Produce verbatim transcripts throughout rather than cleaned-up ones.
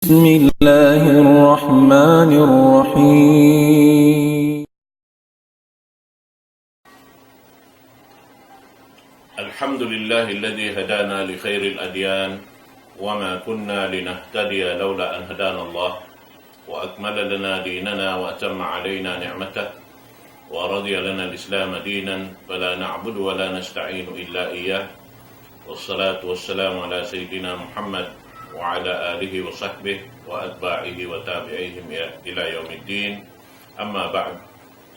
بسم الله الرحمن الرحيم. الحمد لله الذي هدانا لخير الأديان وما كنا لنهتدي لولا أن هدانا الله وأكمل لنا ديننا وأتم علينا نعمته ورضي لنا الإسلام دينا فلا نعبد ولا نستعين إلا إياه. والصلاة والسلام على سيدنا محمد وعلى آله وصحبه وأتباعه وتابعيهم إلى يوم الدين. أما بعد.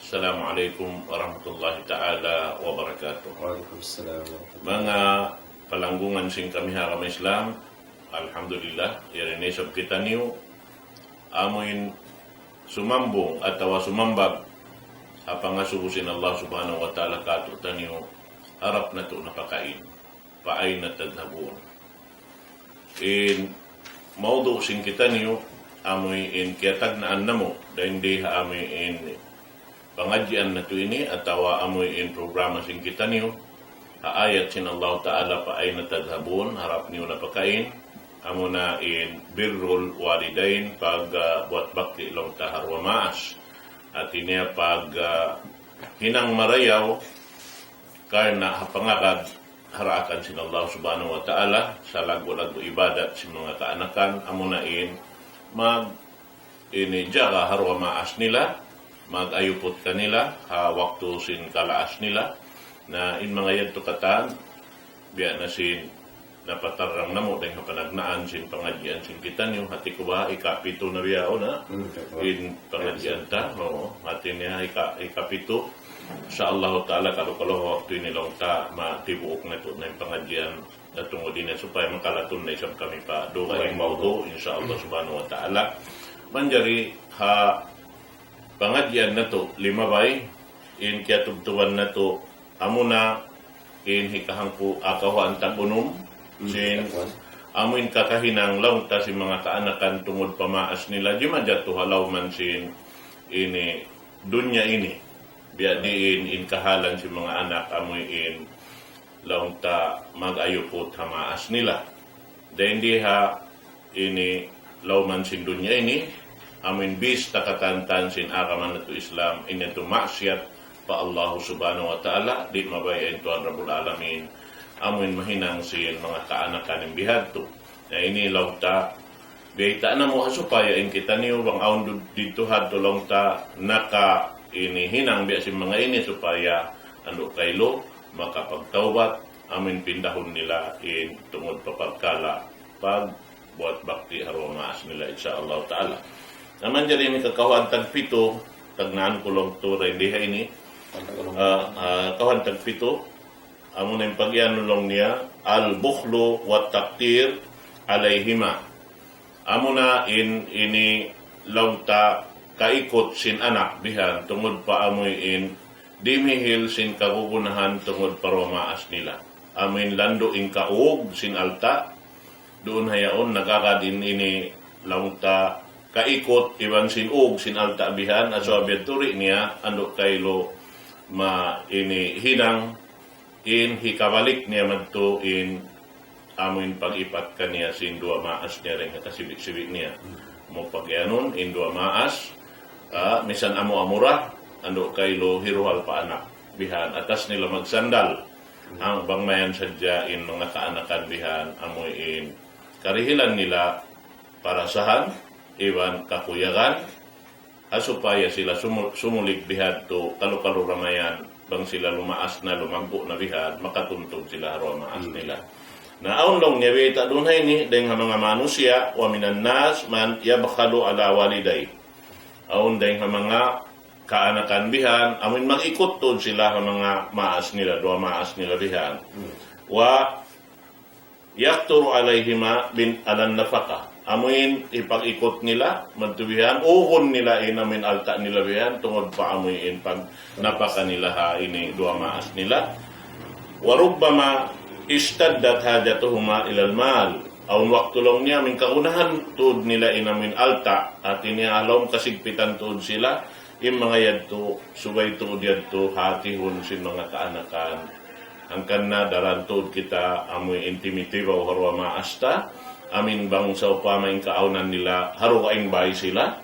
السلام عليكم ورحمة الله تعالى وبركاته. وعليكم السلام ورحمة الله. Manga palanggungan sin kami ha agama Islam, alhamdulillah, yari na isab kitaniyu amuin sumambung atawa sumambag ha pangasubu sin Allah Subhanahu wa Ta'ala kātu'niyu, harap natu' napakain. فأين تذهبون. In mawdu' sin kitaniyu, amuin kiyatagnaan namu', dayn di ha amuin pangadjian natu' ini, atawa amuin programa sin kitaniyu, ha ayat sin Allah Ta'ala, فأين تذهبون, harap niyu napakain, amuna in birrul walidain, pag, ah, buat bakti laung ta ha duwa maas. Hati niya pag, ah, hinang marayaw, karna' ha pangagad ha daakan sin Allah Subhanahu wa Ta'ala, salaggu'-laggu' ibadat sin manga kaanakan, amuna in mag, ini jaga ha duwa maas nila, mag-ayuput kanila, ha waktu sin kalaas nila. Na in manga yadtu katan, biya' na sin napatarrang namu' dayn ha panagnaan sin pangadjian sin kitaniyu, hati ku ba ikapitu na biya' yaun na. Hmm, ikapitu. In pangadjian ta, oo, hati niya ika-, ikapitu. Insya Allah Ta'ala, kalu-kalu waktu ini laung ta, matibuuk natu' na in pangadjian, na tungud ini supaya makalatun na isab kami pa dugaing mawdu', insya Allah Subhanahu wa Ta'ala. Manjari ha pangadjian natu' limabay, in kiyatubtuban natu', amuna in hikahangpu' ha kawhaan tag-unum, sin amuin kakahinang laung ta sin manga kaanakan tungud pa maas nila, jimajatu ha lawm sin ini dunya ini. Biya' diin in kahalan sin manga anak amuin laung ta mag-ayuput ha maas nila. Dayn di ha ini lawm sin dunya ini, amuin bis ta katantan sin agama natu' Islam, ini yadtu maksiyat pa Allah Subhanahu wa Ta'ala, di' mabaya' in Tuhan Rabbul Alamin, amuin mahinang sin manga kaanakan in bihadtu. Na ini laung ta, biyayta' namu' ha supaya in kitaniyu bang awn du-, didtu hadtu laung ta, naka ini hinang biya' sin manga ini supaya andu' kailu makapagtawbat, amuin pindahun nila in tungud pa parkala' pagbuat bakti ha duwa maas nila, insya Allah Ta'ala. Na manjari ini kakawhaan tagpitu, tagnaan ku laung tu dayn di ha ini. Ah, ah, kawhaan tagpitu, amuna in pag-iyanun laung niya, البخل والتقتير عليهما. Amuna in ini laung ta kaikut sin anak bihan, tungud pa amuin dimihil sin kagunahan tungud pa duwa maas nila. Amuin landu' in kaug sin alta', duun ha yaun nag-agad in ini laung ta kaikut iban sin ug sin alta' bihan, asuwa biya' turi niya, andu' kailu ma ini hinang, in hikabalik niya madtu in amuin pag-ipat kaniya sin duwa maas niya dayn ha kasibi'-sibi' niya. Mu pag-iyanun in duwa maas, ah, misan amu-amu ra, andu' kailu hiruhal pa anak. Bihan, atas nila magsandal. Ang bang mayan sadja in manga kaanakan bihan, amuin karihilan nila parasahan, iban kakuyagan, ha supaya sila sumu-, sumulig bihadtu, kalu-kalu ra mayan, bang sila lumaas na, lumaggu' na bihan, makatuntug sila ha duwa maas nila. Na awn laung niya biyayta' duun ha ini, dayn ha manga manusiya', ومن الناس من يبخل على والديه. Awn dayn ha manga kaanakan bihan, amuin mag-ikut tuud sila ha manga maas nila, duwa maas nila bihan. ويقتر عليهما بال-، على النفقة. Amuin hipag-ikut nila, madtu bihan, ugun nila in amuin alta' nila bihan, tungud pa amuin pagnapaka nila ha ini duwa maas nila. وربما اشتدت حاجتهما إلى المال. Awn waktu laung niya, amuin kagunahan tuud nila in amuin alta', hati niya ha lawm kasigpitan tuud sila, in manga yadtu, subay tuud yadtu hatihun sin manga kaanakan. Hangkan na daran tuud kita amuin timitibaw ha duwa maas ta, amin bang sawpama in kaawnan nila, ha dugaing bay sila.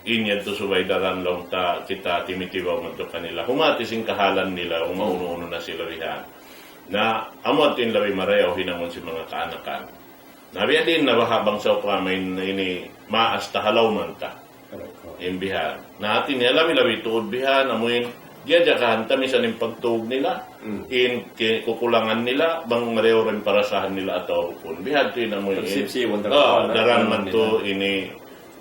In yadtu subay daran laung ta kita timitibaw madtu kanila. Humati sin kahalan nila, umaunu-unu na sila bihan. Na, amu yadtu in labi marayaw hinangun sin manga kaanakan. Na biya' diin na baha' bang sawpama in ini maas ta ha lawman ta. In bihan. Na hati niya labi-labi tuud bihan, amuin, diyajagahan ta misan in pagtug nila, in ki-, kukulangan nila, bang marayaw in parasahan nila atawa bukun. Bihan tuud in amuin. Pagsipsiwan ta. Ah, daran madtu ini,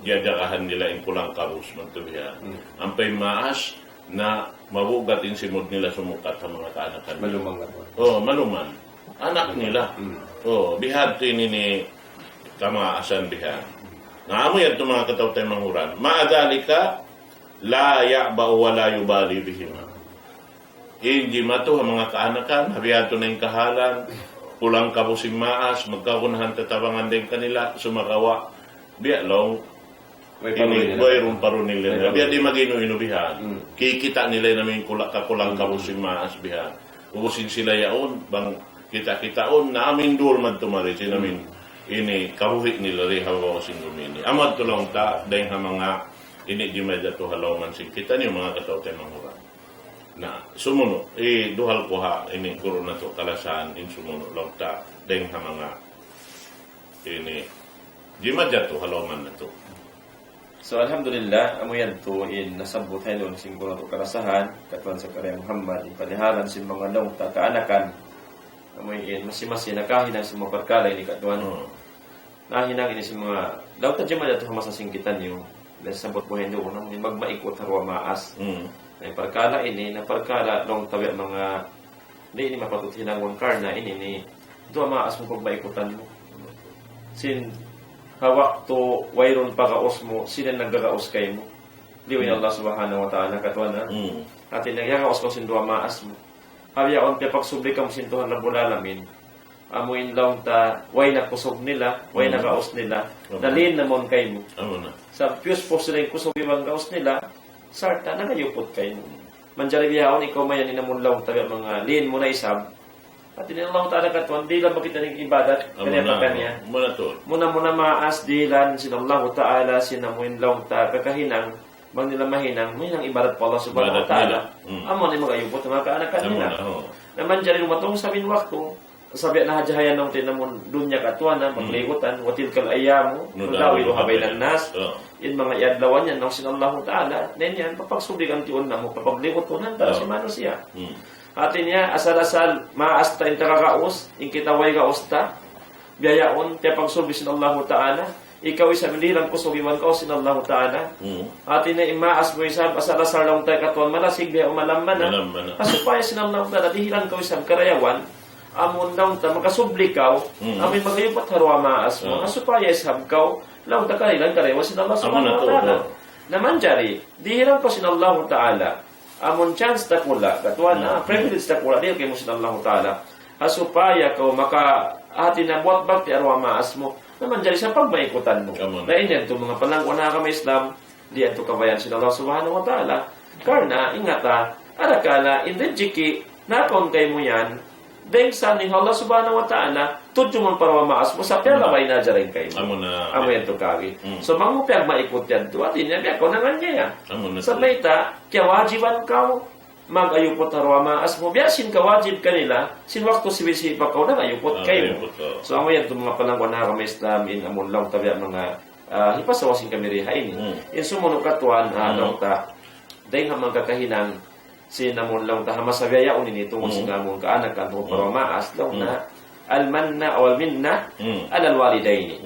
diyajagahan nila in kulang kabus madtu bihan. Ampa in maas, na mabugat in simud nila sumukat ha manga kaanakan. Maluman. Oh, maluman. Anak nila. Oh, bihan tuud ini kamaasan bihan. Na amu yadtu manga kataw-taymanghuran. مع ذلك لا يعبأ ولا يبالي بهما. In jimatu ha manga kaanakan, ha bihan tuud na in kahalan, kulang kabus in maas, magkagunahan tatabangan dayn kanila, sumagawa', biya' laung, ini, wayruun paru nila. Biya' di' mag-inu-inu bihan. Kikita' nila in amuin kula-, kakulang kabus in maas bihan. Ubus in sila yaun, bang kita-kitaun, na amuin duun madtu mari, sin amuin ini, kabuhi' nila di ha babaw sin dunya ini. Amu yadtu laung ta, dayn ha manga, ini jimatu ha lawman sin kitaniyu manga kataw-taymanghuran. Na, sumunu', i, duhal ku ha, ini, guru natu', kalasahan, in sumunu', laung ta, dayn ha manga, ini, jimatu ha lawman natu'. So, alhamdulillah, amu yadtu in nasabbut ha ini sin guru natu' kalasahan, katuan Zakaria Muhammad, in palihalan sin manga laung ta kaanakan. Amu in masi-masi nakahinang sin manga parkala' ini katuan. Nahinang ini sin manga, laung ta jimatu ha masa sin kitaniyu, nasabbut buhayn duun, amu in magmaikut ha duwa maas. Na in parkala' ini, na parkala' laung ta biya' manga, di' ini mapatut hinangun karna' ini, ini duwa maas mu pagmaikutan mu. Sin, ha waktu wayruun pa gaus mu, sila in naggagaus kaymu. Liyu in Allah Subhanahu wa Ta'ala, katuan na. Hati niya, gaus kaw sin duwa maas mu. Ha bihaun piyapagsubli kamu sin Tuhan Rabbul Alamin. Amu in laung ta, way na kusug nila, way na gaus nila. Na lin na mawn kaymu. Amu na. Sa' piyus-pus sila in kusug iban gaus nila, sarta' nangayuput kaymu. Manjari bihaun ikaw mayan in amun laung ta biya' manga lin mu na isab. Hati niya Allah Ta'ala katuan, di' lamud kita nag-ibadat, amu na, kaniya pa kaniya. Amu na tuud. Muna-muna maas dihilan sin Allah Ta'ala, sin amu in laung ta kakahinang, bang nila mahinang, mahinang ibadat pa Allah Subhanahu wa Ta'ala. Amu na in magayuput ha manga kaanakan nila. Na manjari dumatung isab in waktu, sabab na hadja yan in amun dunya katuan na, magligutan, وتلك الأيام نداولها بين الناس. In manga adlaw yan, laung sin Allahu Ta'ala, na in yan, papagsubli kan tiun na mu, papagligutan na antara sin manusiya'. Hati niya, asal-asal, maas ta in tagagaus, in kita way gaus ta, biya' yaun, tiyapagsubli sin Allahu Ta'ala, ikaw isab dihilan kusug iban gaus sin Allahu Ta'ala. Hati niya, in maas mu isab, asal-asal laung ta katuan malasig, biya' umalam mana. Supaya sin Allahu Ta'ala, dihilan kaw isab karayawan, amun laung ta makasubli kaw, amun magayuput ha duwa maas mu, supaya isab kaw, laung ta karayawan, karayawan sin Allah Subhanahu wa Ta'ala. Na manjari, dihilan kaw sin Allahu Ta'ala, amun chance dakula', katuan na, privilege dakula', dihilan kaymu sin Allahu Ta'ala. Ha supaya kaw maka, hati niya buat bakti ha duwa maas mu, na manjari sa pagmaikutan mu. Na in yan tuud manga palangga' ha agama Islam, di' yan tuud kabayaan sin Allah Subhanahu wa Ta'ala. Karna', ingata, adakala, in rijiki', nakaun kaymu yan, dayn sin Allah Subhanahu wa Ta'ala, tudju mu pa duwa maas mu, sa' piyalabay na dayn kaymu. Amu na. Amu yan tuud kari. So, bang mu piyagmaikut yan tuud, hati niya, biya' kaw nanganiyaya. Sa' mayta', kiyawajiban kaw, magayuput ha duwa maas mu, biya' sin kawajib kanila, sin waktu sibi'-sibi' pa kaw nangayuput kaymu. So, amu yan tuud manga palangga' ha agama Islam, in amun laung ta biya' manga, ah, hipasawa sin kami di ha ini. In sumunu' katuan, ah, laung ta, dayn ha manga kakahinang, sin amun laung ta ha masa biya' yaun ini tungud sin amun kaanakan, tungud pa duwa maas, laung na, المنة أو المنة على الوالدين.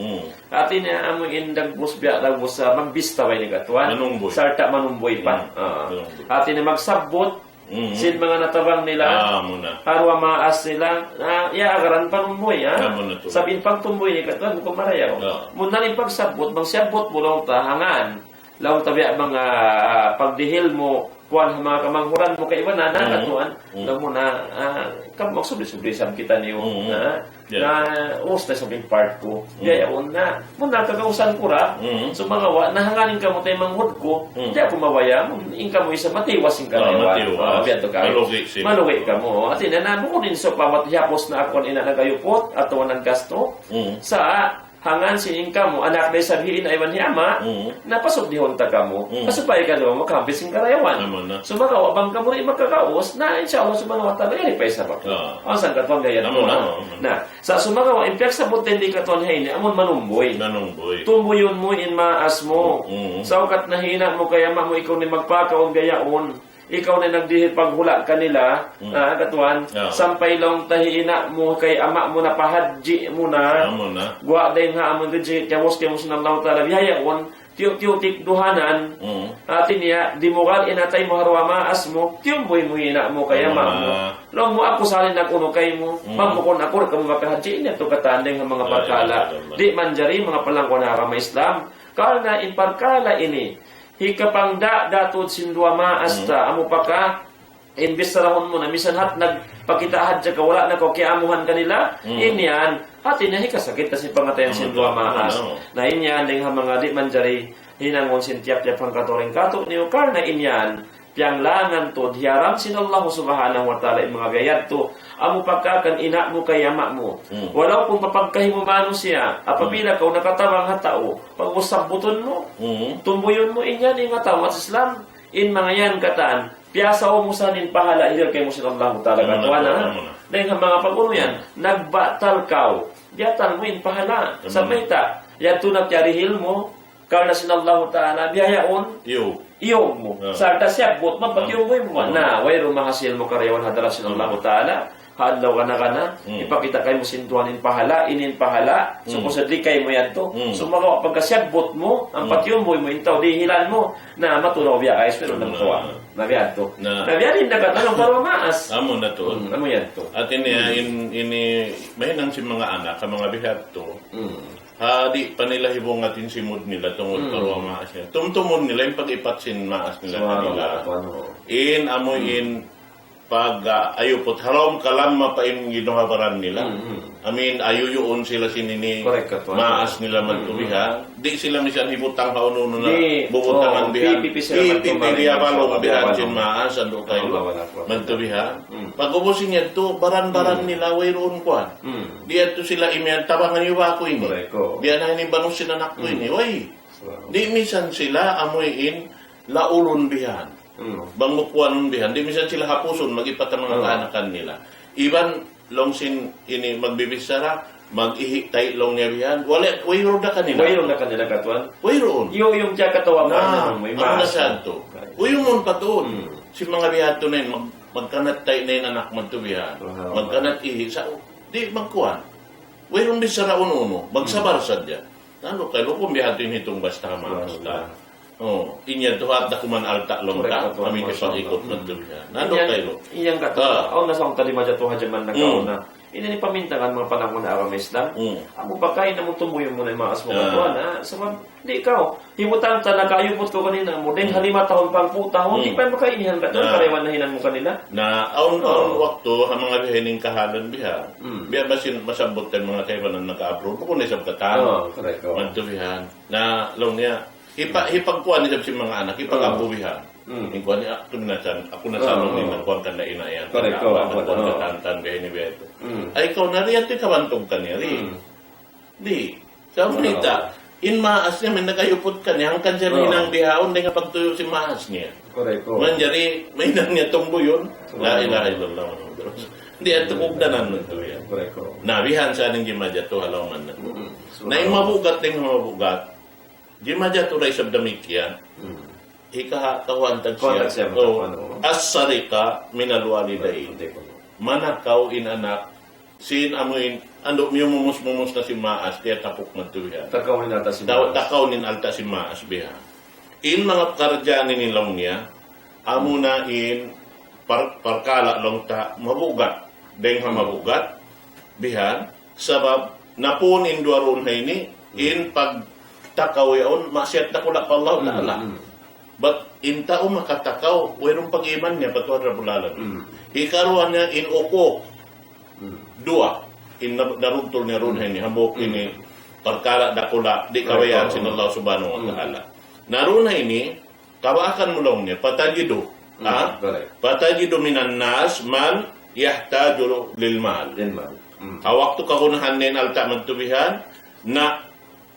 Hati niya amu in dagbus biya' dagbus sa' magbista ba ini katuan. Manumbuy. Sarta' manumbuy pa. Hati niya magsabbut sin manga natabang nila. Ha duwa maas nila. Iyagaran panumbuy, ha? Sabab in pagtumbuy ini katuan bukun marayaw. Muna in pagsabbut, bang siyabbut mu laung ta ha ngan. Laung ta biya' manga, ah, pagdihil mu, kuwan ha manga kamanghuran mu kaibanan, na, katuan, laung mu na, ah, kamu magsubli-subli isab kitaniyu, na, na, ubus na isab in part ku. Biya' yaun na, muna kagausan ku ra, sumagawa', na hangkan in kamu taymanghud ku, di' aku mabaya', in kamu isab matiwas in karayawan. Matiwas. Ah, biya' tu ka. Malugi' siya. Malugi' kamu. Hati niya, na, bukun in sawpama hiyapus na aku in nagayuput, atawa naggastu, sa', hangkan sin in kamu, anak da isab hi ina' iban hi ama', Mm. na pasudlihun ta kamu. Mm. Supaya kamu makahapit sin karayawan. Amu na. Sumagawa', bang kamu di' makagaus, na insya Allah subhanahu wa ta'ala, yari pa isab aku. Ah. Awn sangkat panggayan Amu ko na, na. amu na. Na, sa' sumagawa', in piyagsabut dayn di katuan ha ini, amun manumbuy. Nanumbuy. Tumbuyun mu in maas mu. Mm. Sa' ukat na hi ina' mu kay ama' mu, ikaw na in magpakaun gayaun. Ikaw na in nagdihil paghula' kanila, Mm. ah, katuan. Ah. Sampay laung ta hi ina' mu kay ama' mu na pahadji mu na. Amu na. Guwa' dayn ha amun rijiki' kiyamus-kiyamus sin Allahu Ta'ala. Bihaun, tiyu'-tiyu' tikduhanan. Mm. Hati niya, dimugal in atay mu ha duwa maas mu, tiyumbuy mu hi ina' mu kay Amu ama' mu. na. Laung mu aku sa in nag-unu kaymu, Mm. bang bukun aku di' kamu makahadji, ini yadtu katan dayn ha manga La parkala'. ilaha illallah. Di' manjari manga palangguan ha agama Islam. Karna' in parkala' ini, hikapangda' da tuud sin duwa maas Mm. ta, amu pa ka, in bisarahun mu na, misan hat nagpakita' hadja ka, wala' na kaw kiyaamuhan kanila, Mm. in yan, hati niya hikasakit ta sin pangatayan sin Amu duwa na, maas. amu na. Na in yan, dayn ha manga di' manjari hinangun sin tiyap-tiyap hangkatau dayn kātu'niyu, karna' in yan, piyanglangan tuud, hiyaram sin Allah subhanahu wa ta'ala in manga biya' yadtu. Amu pa ka kan ina' mu kay ama' mu. Mm. Walaupun pa pagkahi mu manusiya', apabila Mm. kaw nakatabang ha tau, pag-usab butun mu, Mm. tumbuyun mu in yan, in mataw at Islam, in manga yan katan, piyasaw mu sa in pahala', hirihil kaymu sin Allah ta'ala Amu na, katuan, ha? amu na. Dayn ha manga pag-unu yan, Mm. nagbatal kaw, biyatal mu in pahala'. Amu na. Sa' mayta', yadtu na kiyarihil mu, karna' sin Allahu Ta'ala, bihaun, Iyo. iyug mu. Ah. Sarta' siyabbut, magpatiyumbuy mu. Ah. Na, wayruun mahasil mu karayawan ha hadarat sin Hmm. Allahu Ta'ala. Ha adlaw kana-kana, Hmm. hipakita' kaymu sin Tuhan in pahala', ini in pahala', Hmm. supposedly kaymu yadtu. Hmm. Sumagawa' pagka siyabbut mu, ang Hmm. patiyumbuy mu, in tau dihilan mu, na matunaw biya' kay, pero Hmm. nang tuwa. Na biya' yadtu. Na. Na biya' diin na katan, parwa maas. Amu na tuud. Hmm, amu yadtu. Hati niya, Hmm. in, ini, mahinang sin manga anak, ha manga biya' yadtu. Hmm. Ha, di' pa nila hibungat in simud nila tungud Hmm. parwa maas nila. Tumtumun nila in pag-ipat sin maas nila Subhanallah, kanila. Subhanallah. In amu Hmm. in pag, ah, ayuput ha lawm kalamma pa in ginuhabaran nila. Hmm, hmm. Amu in ayuyuun sila sin ini Correct ka, Tuan. maas nila Hmm, hmm. magtubihan. Di' sila misan hibutang ha unu-unu na Di', bubutangan oh, bihan. pipipi sila Pipipi magtubihan, biya' balong insya Allah, bihan sin balong. maas, andu' kaylu. Allah, Allah, Allah. Magtubihan. Hmm. Pag-ubus niya yadtu, baran-baran Hmm. nila, wayruun kuwan. Hmm. Di' yadtu sila imiyan, tabangan niyu ba aku ini? Correct, oo. Biya' na ini banus sin anak ku Hmm. ini, way. Wow. Di' misan sila amuin laulun bihan. Hmm. Bang mu kuwanun bihan, di' misan sila hapusun, mag-ipat ha manga Hmm. kaanakan nila. Iban laung sin ini magbibichara, mag-ihi' tay laung niya bihan. Wala', wayruun da kanila. Wayruun da kanila, ka Tuan. Wayruun. Iyo, yung kiyakatawa pa Na, na, may amu na maas. sadtu. Kaya. Uyumun pa tuud. Hmm. Sin manga bihan tu na yan, mag-, magkanat tay na in anak magtubihan. Wow. Magkanat ihi', sa', di' magkuwan. Wayruun bichara unu-unu, magsabar Hmm. sadja. Nanu kaylu, kung bihan tu in hitung basta, Wow. basta. Oh, in yan tu hat da kuman alta' laung ta, Correct, Tuan. amu in Masya ipag-ikut Allah. magtubihan. Nanu Yan, kaylu. yan ka Tuan. Ah. Awn na sa akun tadi maja tu ha jaman Hmm. nakauna. Ini in pamintangan manga panangku na agama Islam. Hmm. Amu pa kain, amu tumbuyun mu na in maas mu Ah. katuan, ha? Sabab, di' kaw. Hibutang ta, nakayuput kaw kanina mu. Dayn ha Hmm. lima tahun, hangpu' tahun, Hmm. di' pa makainihan katuan, Ah. karayawan na hinang mu kanila. Na, awn, Oh. awn waktu, ha manga biha ini kahalan biha. Hmm. Biya' masin, masabbut in manga kaibanan naka-abroad, bukun na isab katan. Oh, correct, oh. Magtubihan. Na, laung niya, hipa-, Hmm. hipagkuwan isab sin manga anak, hipag-abu Hmm. bihan. Hmm. In kuwan niya, aku na san, aku na san, Oh, ini oh. nagkuwan ka na ina' yan. Correct, Nagkuwan, oh, nagkuwan oh. ka tantan, biya' ini, biya' itu. Hmm. Ay, ikaw na riyan, ikaw bantug kaniya, ri. Hmm. Di'. Sa' Wow. kita, in maas niya, may nagayuput kaniya, hangkan siya Oh. hinang bihaun, di' nga pagtuyu' sin maas niya. Correct, oh. Manjari, mahinang niya tumbuyun. Wow. La ilaha illallah Muhammadur Rasul. Di' yan tukugdanan na tuud yan. Correct, oh. Na, bihan sa' ning jimajatu, halaw man na. Mm-mm. Na, in mabugat, in mabugat. Jimajatu da isab damikkiyan. Hmm. Hika-, kahuan tagsiya. Kahuan tagsiya, Oh, ano? As-sariqa minal walidayn. Correct, correct. Manakaw in anak, sin amuin, andu' miyumumus-mumus na sin maas, kaya tapuk magtubihan. Takaw in alta' sin Takaw, maas. takaw in alta' sin maas bihan. In manga karjaan ini laung niya, amu na in par-, parkala' laung ta mabugat. Dayn ha Hmm. mabugat, bihan, sabab, napun in duwa duun ha ini, Hmm. in pagtakaw yaun, maksiyat dakula' pa Allah Hmm, Ta'ala. hmm. Bat in tau makatakaw, wayruun pag-iman niya pa Tuhan Rabbul Alamin. Hmm. Hikaruwa niya in uquq. Hmm. Duwa. In na-, narugtul niya duun ha ini, hambuuk Hmm. ini, parkala' dakula', di' Correct. kabayaan sin Allah Subhanahu wa Hmm. Ta'ala. Na duun ha ini, kabaakan mu laung niya, فتجد, Hmm, ha? correct. فتجد من الناس من يحتاج للمال. Lil mal. Hmm. Ha waktu kagunahan niya in alta' magtubihan, na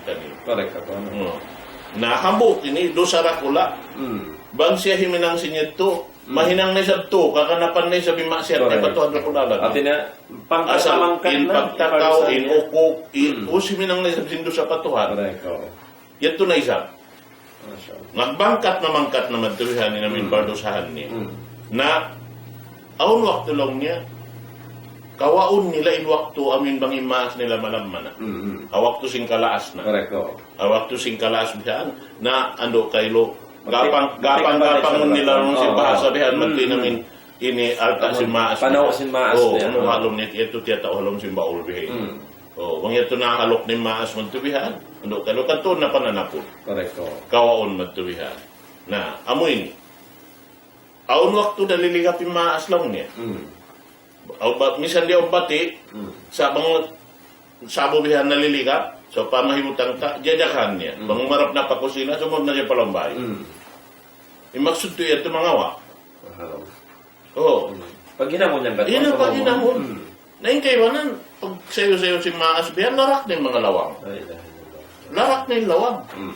kitaniyu. Correct, Katu'. Hmm. Na hambuuk ini, dusa dakula'. Hmm. Bang siya himinang sin yadtu, hmm, mahinang na isab tu, kakanapan na isab in maksiat, correct, pa Tuhan Rabbul Alamin. Hati niya, pangkat, asal pangkat in na, pagtakaw, pangkat in niya. Ukuk, in, hmm, us himinang na isab sin dusa pa Tuhan. Correct, oo. Yadtu na isab. Masha Allah. Nagbangkat na mangkat na madtu bihan in amin, hmm, pardusahan niya. Hmm. Na, awn waktu laung niya, kawaun nila in waktu amin bang in maas nila malamma na. Hmm, hmm. Ha waktu sin kalaas na. Correct, oo. Ha waktu sin kalaas bihan, na andu' kaylu, gapang, gapang, gapang nila laung sin bahasa bihan, hmm, madtu in amin, ini alta' sin maas nila. Panaw sin maas niya. Oh, unu ha lawm niya, yadtu tiyatau' ha lawm sin baul bihan. Hmm. Oh, bang yadtu nahaluk in maas madtu bihan. Andu' kaylu, kadtuun na pananapun. Correct, oo. Kawaun madtu bihan. Na, amu ini. Awn waktu naliligap in maas laung niya. Hmm. Aw ba, misan di' awn bati', hmm, sa' bang, sa'bu bihan naliligap, so pamahibutang ta, jajagahan niya. Hmm. Bang marap na pa kusina, sumud na siya pa lawm bay. Hmm. In maksud tuud yadtu mangawa'. Aha. Oh. Hmm. Paghinangun niya, ina, paghinangun. Hmm. Na in kaibanan, pagsayu-sayu sin maas bihan, larak na in manga lawang. La ilaha illallah. Larak na in lawang. Hmm.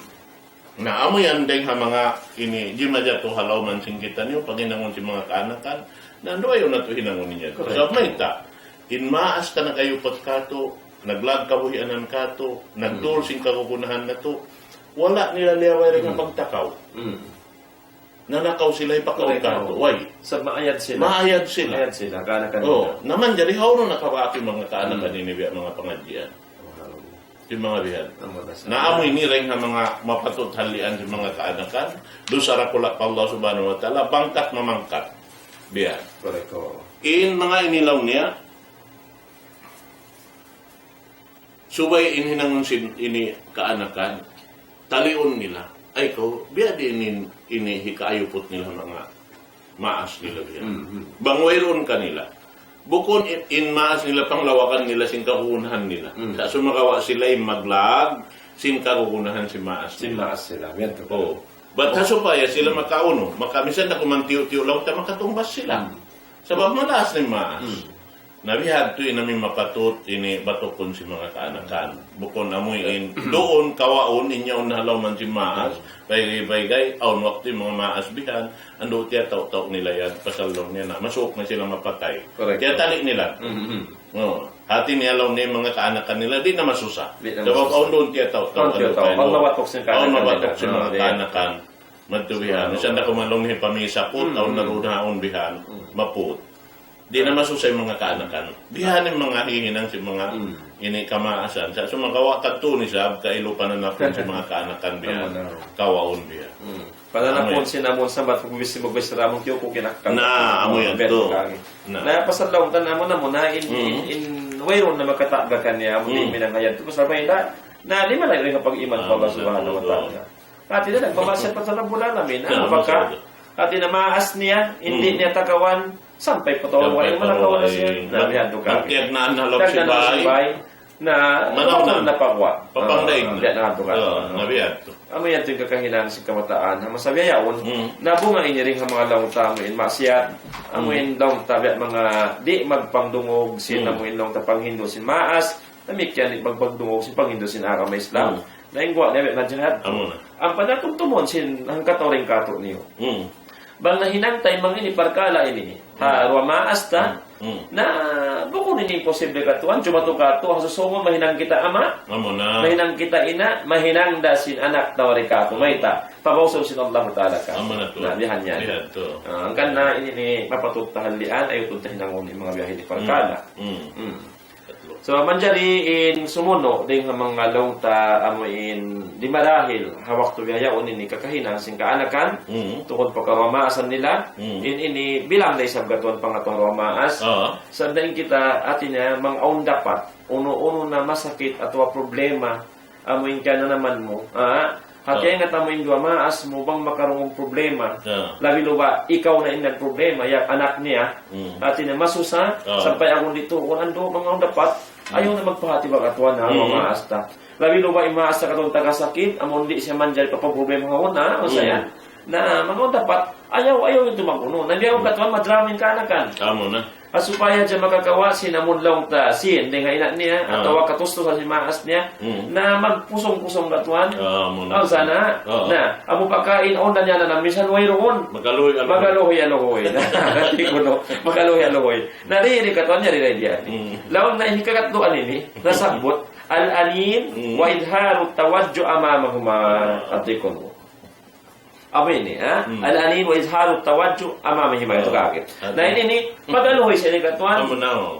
Na, amu yan dayng ha manga ini, jimajatu ha lawm sin kitaniyu, paghinangun sin manga kaanakan, na andu' ayaw natu' hinangun niya. Correct. Sabab mayta', in maas ta nag-ayupat katu', naglag kabuhianan katu', nagtuul, hmm, sin kagunahan natu', wala' nila liyaway dayn ha, hmm, pagtakaw. Hmm. Nanakaw sila, hipakaun katu'. Correct. Way. Sa' maayad sila. Maayad sila. Maayad sila, kaanakan nila. Oh, na manjari hawnu nakabak in manga kaanakan, hmm, ini biya' manga pangadjian. Subhanallah. Sin manga bihan. Amu na sa. Na amu ini dayng ha manga mapatut halian sin manga kaanakan. Dusa dakula' pa Allah Subhanahu wa Ta'ala, bangkat mamangkat. Bihan. Correct, oo. In manga ini laung niya, subay in hinangun sin ini kaanakan, taliun nila. Ay, kaw, biya' diin in, ini hikaayuput nila manga maas nila biya'. Hmm, hmm. Bang wayruun kanila. Bukun in, in maas nila panglawakan nila sin kagunahan nila. Hmm. Sa' sumagawa' sila in maglag sin kagunahan sin maas nila. Sin maas nila. Biya' tu. Oo. Bat ha supaya sila, hmm, makaunu, maka-, misan da kuman tiyu'-tiyu' laung ta makatungbas sila. Hmm. Sabab malaas na in maas. Hmm. Na bihadtu in amu in mapatut ini batukun sin manga kaanakan. Bukun amu in duun kawaun in yaun na ha lawm sin maas. Baygay-baygay, awn waktu in manga maas bihan, andu' tiyatau'-tau' nila yan, pasal laung niya na, masuuk na sila mapatay. Correct. Tiyatali' nila. Mm-hmm. No. Hati niya laung niya manga kaanakan nila, di' na masusa. Di' na masusa. Sabab awn duun tiyatau'-tau', awn tiyatau'. Awn mabatuk sin kaanakan nila. Awn mabatuk sin manga kaanakan. Madtu bihan. Misan da kuman laung niya pamisa put, awn na duun haun bihan. Mm. Maput. Di' na masusa in manga kaanakan. Bihan in manga hihinang sin manga ini kamaasan. Sa' sumagawa' kadtu ni sab, kailu pananapun sin manga kaanakan bihan. Amu na. Kawaun bihan. Hmm. Pananapun sin amun sambat, kung bisi magbisra, amun kiyo ku kinakal. Na, amu yan tu. Na. Na, pasal laung ta, amu na muna, in, in, in, wayruun na makatagakan niya, amun in minangayad tu, pasal ba, na, di' malayu' in pag-iman pa Allah Subhanahu wa Ta'ala. Hati niya, nagmamaksiat pa sa Rabbul Alamin. Unu, na, baka, maksud. Hati niya, maas niya, di' niya takawan, sampay pa tau, sampay pa tau, manakaw na siya. Na, bihan tu ka. Nagtiyagnaan na ha lawm sin bay. Na, manaw na. Na pagwa. Papangdaig na. Bihan tu ka. Oo, na bihan tu. Amu yan tu in kakahinang sin kabataan. Ha masa biya' yaun, na bunga ini dayng ha manga laung ta amu in maksiat. Amu in laung ta biya' manga di' magpangdungug sin, amu in laung ta panghindu' sin maas. Damikkiyan in pagpagdungug sin panghindu' sin agama Islam. Hmm. Na in guwa' niya biya' na jihad. Amu na. Ampa na tumtumun sin hangkatau dayn kātu'niyu. Hmm. Bang nahinang ta in manga ini parkala' ini. Ha, duwa maas ta. Hmm. Na, bukun ini imposible katu'. Jumatu katu', ha susūngun mahinang kita ama'. Amu na. Mahinang kita ina', mahinang da sin anak tau dayn kātu'. Mayta', pag-usul sin Allah Ta'ala ka. Amu na tu. Na, bihan niya. Bihan tu. Ah, hangkan na ini ini mapatut ta halian, ayaw tuud ta hinangun in manga biya' ini parkala'. Hmm. Hmm. So, manjari in sumunu', dayng ha manga laung ta amu in di' marahil, ha waktu bihaun ini kakahinang sin kaanakan, tungud pa karuwa maasan nila, in ini bilang da isab katuan pangatuan ruwa maas, sa' dayn kita hati niya mang awn dapat, unu-unu na masakit atawa problema, Amu in kananaman mu. Ha? Hati niya, amu in duwa maas mu bang makarungug problema. Ah. Labi luba, ikaw na in nagproblema, ya anak niya. Mm. Hati niya, masusa, ah, sampay agun didtu, kunu' andu', manga dapat, mm, ayaw na magpahati ba katuan, ha, mm, maas ta. Labi luba, in maas ta katuan taga sakit, amun di' siya manjari pa problema ha una, ha, mm, saya. Na, manga dapat, ayaw, ayaw yadtu magunu. Na, biya' katuan, madrama in kaanakan. Amu na. Ha, supaya hadja makakawa' sin amun laung ta, sin, dayn ha ina' niya, ah, atawa katustusan sin maas niya, mm, na magpusung-pusung katuan. Ah, amu na. Aw, sana. Ah. Na, amu pagkaun na niya na, na minsan wayruun. Magaluhoy-aluhoy. Magaluhoy-aluhoy. Na, di' kunu', magaluhoy-aluhoy. Na, di', di' katuan niya, di', di', di'. Mm. Laung na in hikakatluan ini, nasabbut, الأنين، mm, وإظهار التوجع أمامهما. Di' kunu'. Amu ini, ha? Hmm. الأنين وإظهار التوجع أمامهما, itu kagit. Ah. Na ini ni, magaluhoy siya ini katuan. Amu na, oh.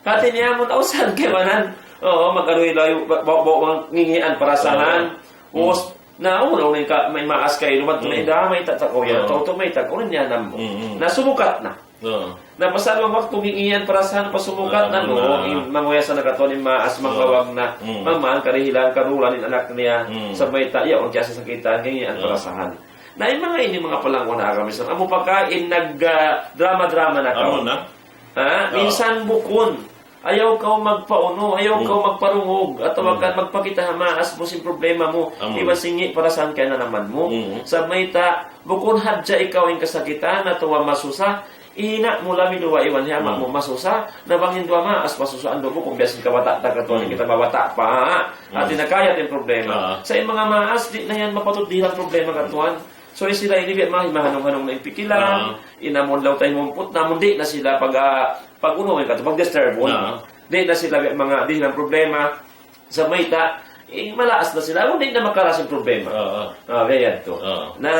Hati niya, amun ausan kaibanan. Oo, magaluhoy-luhoy, ba-, ba-, ba-, ngingian parasahan. Ah. Us, hmm, na, unu, unu, ka, may maas kaw, inuman, hmm, tunay da, mayta' ta kaw yan. Oo. Tau, tau, mayta' kaw, unu niya namu'. Hmm, hmm. Na, sumukat na. Oo. Na pasal bang waktu ngingian parasahan pa sumukat na, ah, amu na, in manguyasan na katuan in maas, oo, mangawag na, mm, mamaan karihilan, karulan in anak niya, mm, sa' mayta', ya, unu, kaya sasakitan, ngingian, oo, parasahan. Na in manga ini, manga palangga' ha agama Islam, amu pagkaun nag, ah, drama-drama na kaw. Amu na. Ha? Oo. Minsan bukun. Ayaw kaw magpaunu, ayaw, hmm, kaw magparungug, atawa, hmm, kan magpakita' ha maas mu sin problema mu, amu, iban sin ngi' parasahan kananaman mu. Hmm. Sa' mayta', bukun hadja ikaw in kasakitan, atawa masusa, ina' mu labi luba iban hi ama' mu, hmm, masusa, na bang in duwa maas, masusa, andu' bukun biya' sin kabata' ta katuan, hmm, kita mabata' pa, hmm, hati niya kaya in problema. Ah. Sa' in manga maas, di' na yan mapatut dihilan problema katuan. So, in sila ini biya' mahi mahanung-hanung na in pikilan, ah, in amun laung ta himumput na, amun di' na sila pag, ah, pag-unu, in katu, pag-disturb, ah, di' na sila biya' manga dihilan problema, sa' mayta', eh, malaas na sila, amun di' na makaraas in problema. Ah, ah. Ah, biya' yadtu. Ah. Na,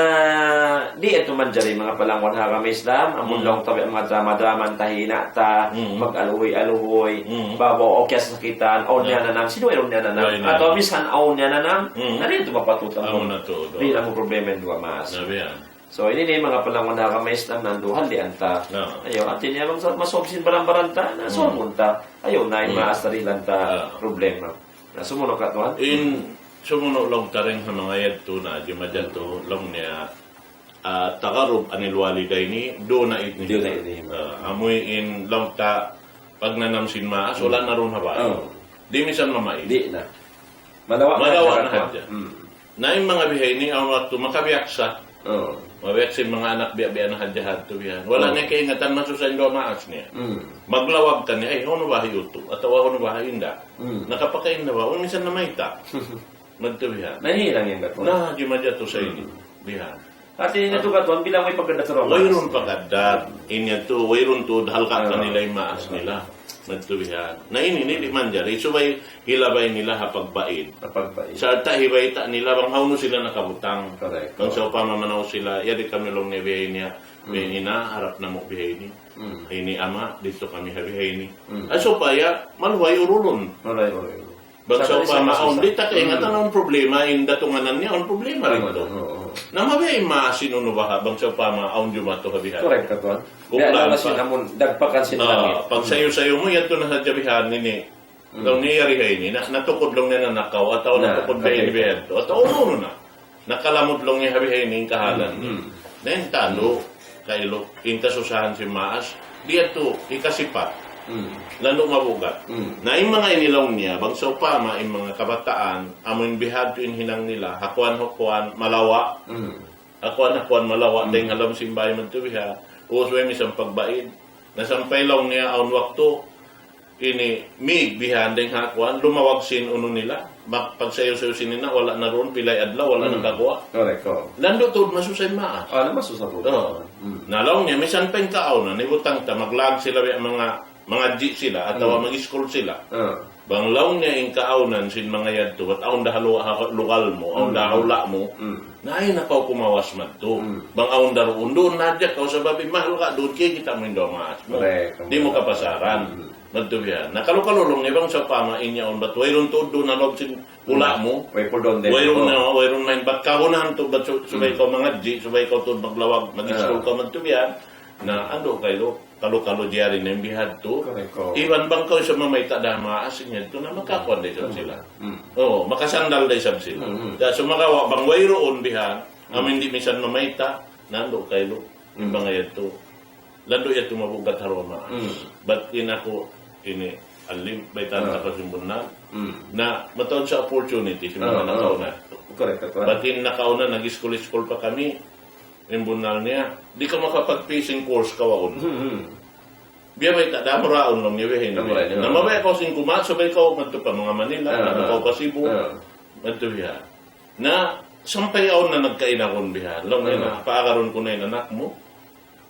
di' yadtu manjari manga palangga' ha agama Islam, amun, hmm, laung ta biya' manga drama-drama, tahina ta, hmm, mag-aluhoy-aluhoy, hmm, babaw, o kaya sasakitan, awn, ah, niya nanam, sino awn niya nanam? Awn niya. Atawa minsan awn niya nanam, hmm, na di' yadtu mapatut. Amu na tuud. Di' na mu problema in duwa maas. Na biya'. So, ini na in manga palangga' ha agama Islam nanduhan di' anta. Na. Ayaw, hati niya bang sa-, masawb sin baran-baran ta, na, hmm, sawbun ta. Ayaw na in, hmm, maas ta dihilan ta, ah, problema. Na, sumunu' katuan? In, sumunu' laung ta dayn ha manga yadtu na, jimajatu, hmm, laung niya, ah, تقرب عن الوالدين دون إذنهما. دون إذنهما. Ah, amu in laung ta pagnanam sin maas, hmm, wala' na duun ha bāy. Oh. Di' minsan mamaid. Di' na. Malawa' na. Malawa' na hadja. Hmm. Na in manga bihaini, awn waktu makabiyaksa. Oh. Mabiyaksa in manga anak biya'-biya' na hadja hadtu bihan. Wala', oh, niya kaingatan masusa in duwa maas niya. Hmm. Maglawag kaniya, "Ay, hawnu ba hi Utu'? Atawa hawnu ba hi Inda'? Hmm. Nakapakain na ba? O minsan na mayta'?" Madtu bihan. Na, ini lang yan, Dato'. Na, jimajatu sa ini. Hmm. Bihan. Hati niya tuud katuan, bilang way pagkaddat sa duwa maas. Wayruun pagkaddat. In yadtu, wayruun tuud halga', ah, kanila in maas nila. Madtu bihan. Na ini, ini di' manjari. Subay hilabay nila ha pagbaid. Ha pagbaid. Sarta' hibayta' nila bang hawnu sila nakabutang. Correct. Bang sawpama manaw sila, yari kami laung niya bihaini, hmm, bihaini na, harap namu' bihaini. Hmm. Ini ama', didtu kami ha bihaini. Hmm. Ah, supaya maluhay urulun. Maluhay urulun. Bang sawpama awn, di' ta kaingatan, hmm, awn problema, in datunganan niya, awn problema rin to. Oo, oo. Na mabiya' in maas sin unu baha', bang sawpama awn jumatu ha bihan. Correct katuan. Biya' na sin amun dagpakan sin langit. Ah, pagsayu-sayu mu, yadtu na sadja bihan ini. Hmm. Laung niya yari ha ini, na, natukud laung niya nanakaw, atawa, na, natukud bihan, correct, bihan to. Atawa unu-unu na. Nakalamud laung niya ha bihaini in kahalan niya. Hmm. Na in tantu, kailu, in kasusahan sin maas, di' yadtu hikasipat. Hmm. Landu' mabugat. Hmm. Na in manga ini laung niya, bang sawpama in manga kabataan, amun bihadtu in hinang nila, ha kuwan-kuwan, malawa'. Hmm. Ha kuwan-kuwan, malawa', hmm, dayn ha lawm sin bāy madtu biha. Ubus way misan pagbaid. Na sampay laung niya, awn waktu, ini, mig bihan dayn ha kuwan, lumawag sin unu nila, mag-, pagsayu-sayu sin ina', wala' na duun, pilay adlaw, wala' na, hmm, kaguwa'. Correct, oo. Landu' tuud masusa in maas. Ah, na masusa tuud. Oo. Hmm. Na laung niya, misan pa in kaawnan, hibutang ta, maglaag sila, biya' manga, mangadji' sila, atawa, hmm, mag-iskul sila. Ah. Bang laung niya in kaawnan sin manga yadtu, bat awn da ha lu-, ha lugal mu, awn da ha, hmm, hula' mu, hmm, na ayaw na kaw kumawas madtu. Hmm. Bang awn da duun, duun na hadja kaw, sabab in mahalga' duun, kikita' mu in duwa maas mu. Correct. Di' mu kapasaran. Hmm. Madtu bihan. Na kalu-kalu laung niya bang sawpama in yaun bat wayruun tuud duun ha lawm sin hula' mu. Hmm. Way puldun dayn. Wayruun na, wayruun mayan bat kagunahan tuud bat su-, subay, hmm, kaw mangadji', subay kaw tuud maglawag, mag-iskul, ah, kaw madtu bihan. Na andu' kailu. kalu-kalu jari na in bihadtu. Correct, oo. Iban bang kaw isab mamayta' da ha maas, in yadtu na makakuan da isab sila. Mm. Oo, makasandal da isab sila. Mm, mm. Da sumagawa' bang wayruun bihan, amu in di' misan mamayta', nandu' kaylu, in manga yadtu. Landu' yadtu mabugat ha duwa maas. Mm. Bat in aku, ini, alim, baytaan ta kaw sin bunnal. Mm. Na, mataud sa opportunity, sin manga nakauna. Correct, correct. Bat in nakauna, nag-iskul-iskul pa kami, in bunnal niya, di' kaw makapag-fishing course kawaun. Hmm, hmm. Biya' bayta' da, amuraun laung niya, biya' ini. Amuraun, na mabaya' kaw sin kumaun, subay kaw madtu pa manga Manila, madtu kaw pa Cebu, madtu biya'. Na, sampay awn na nagkainagun biya'. Laung niya na, paagarun ku na in anak mu.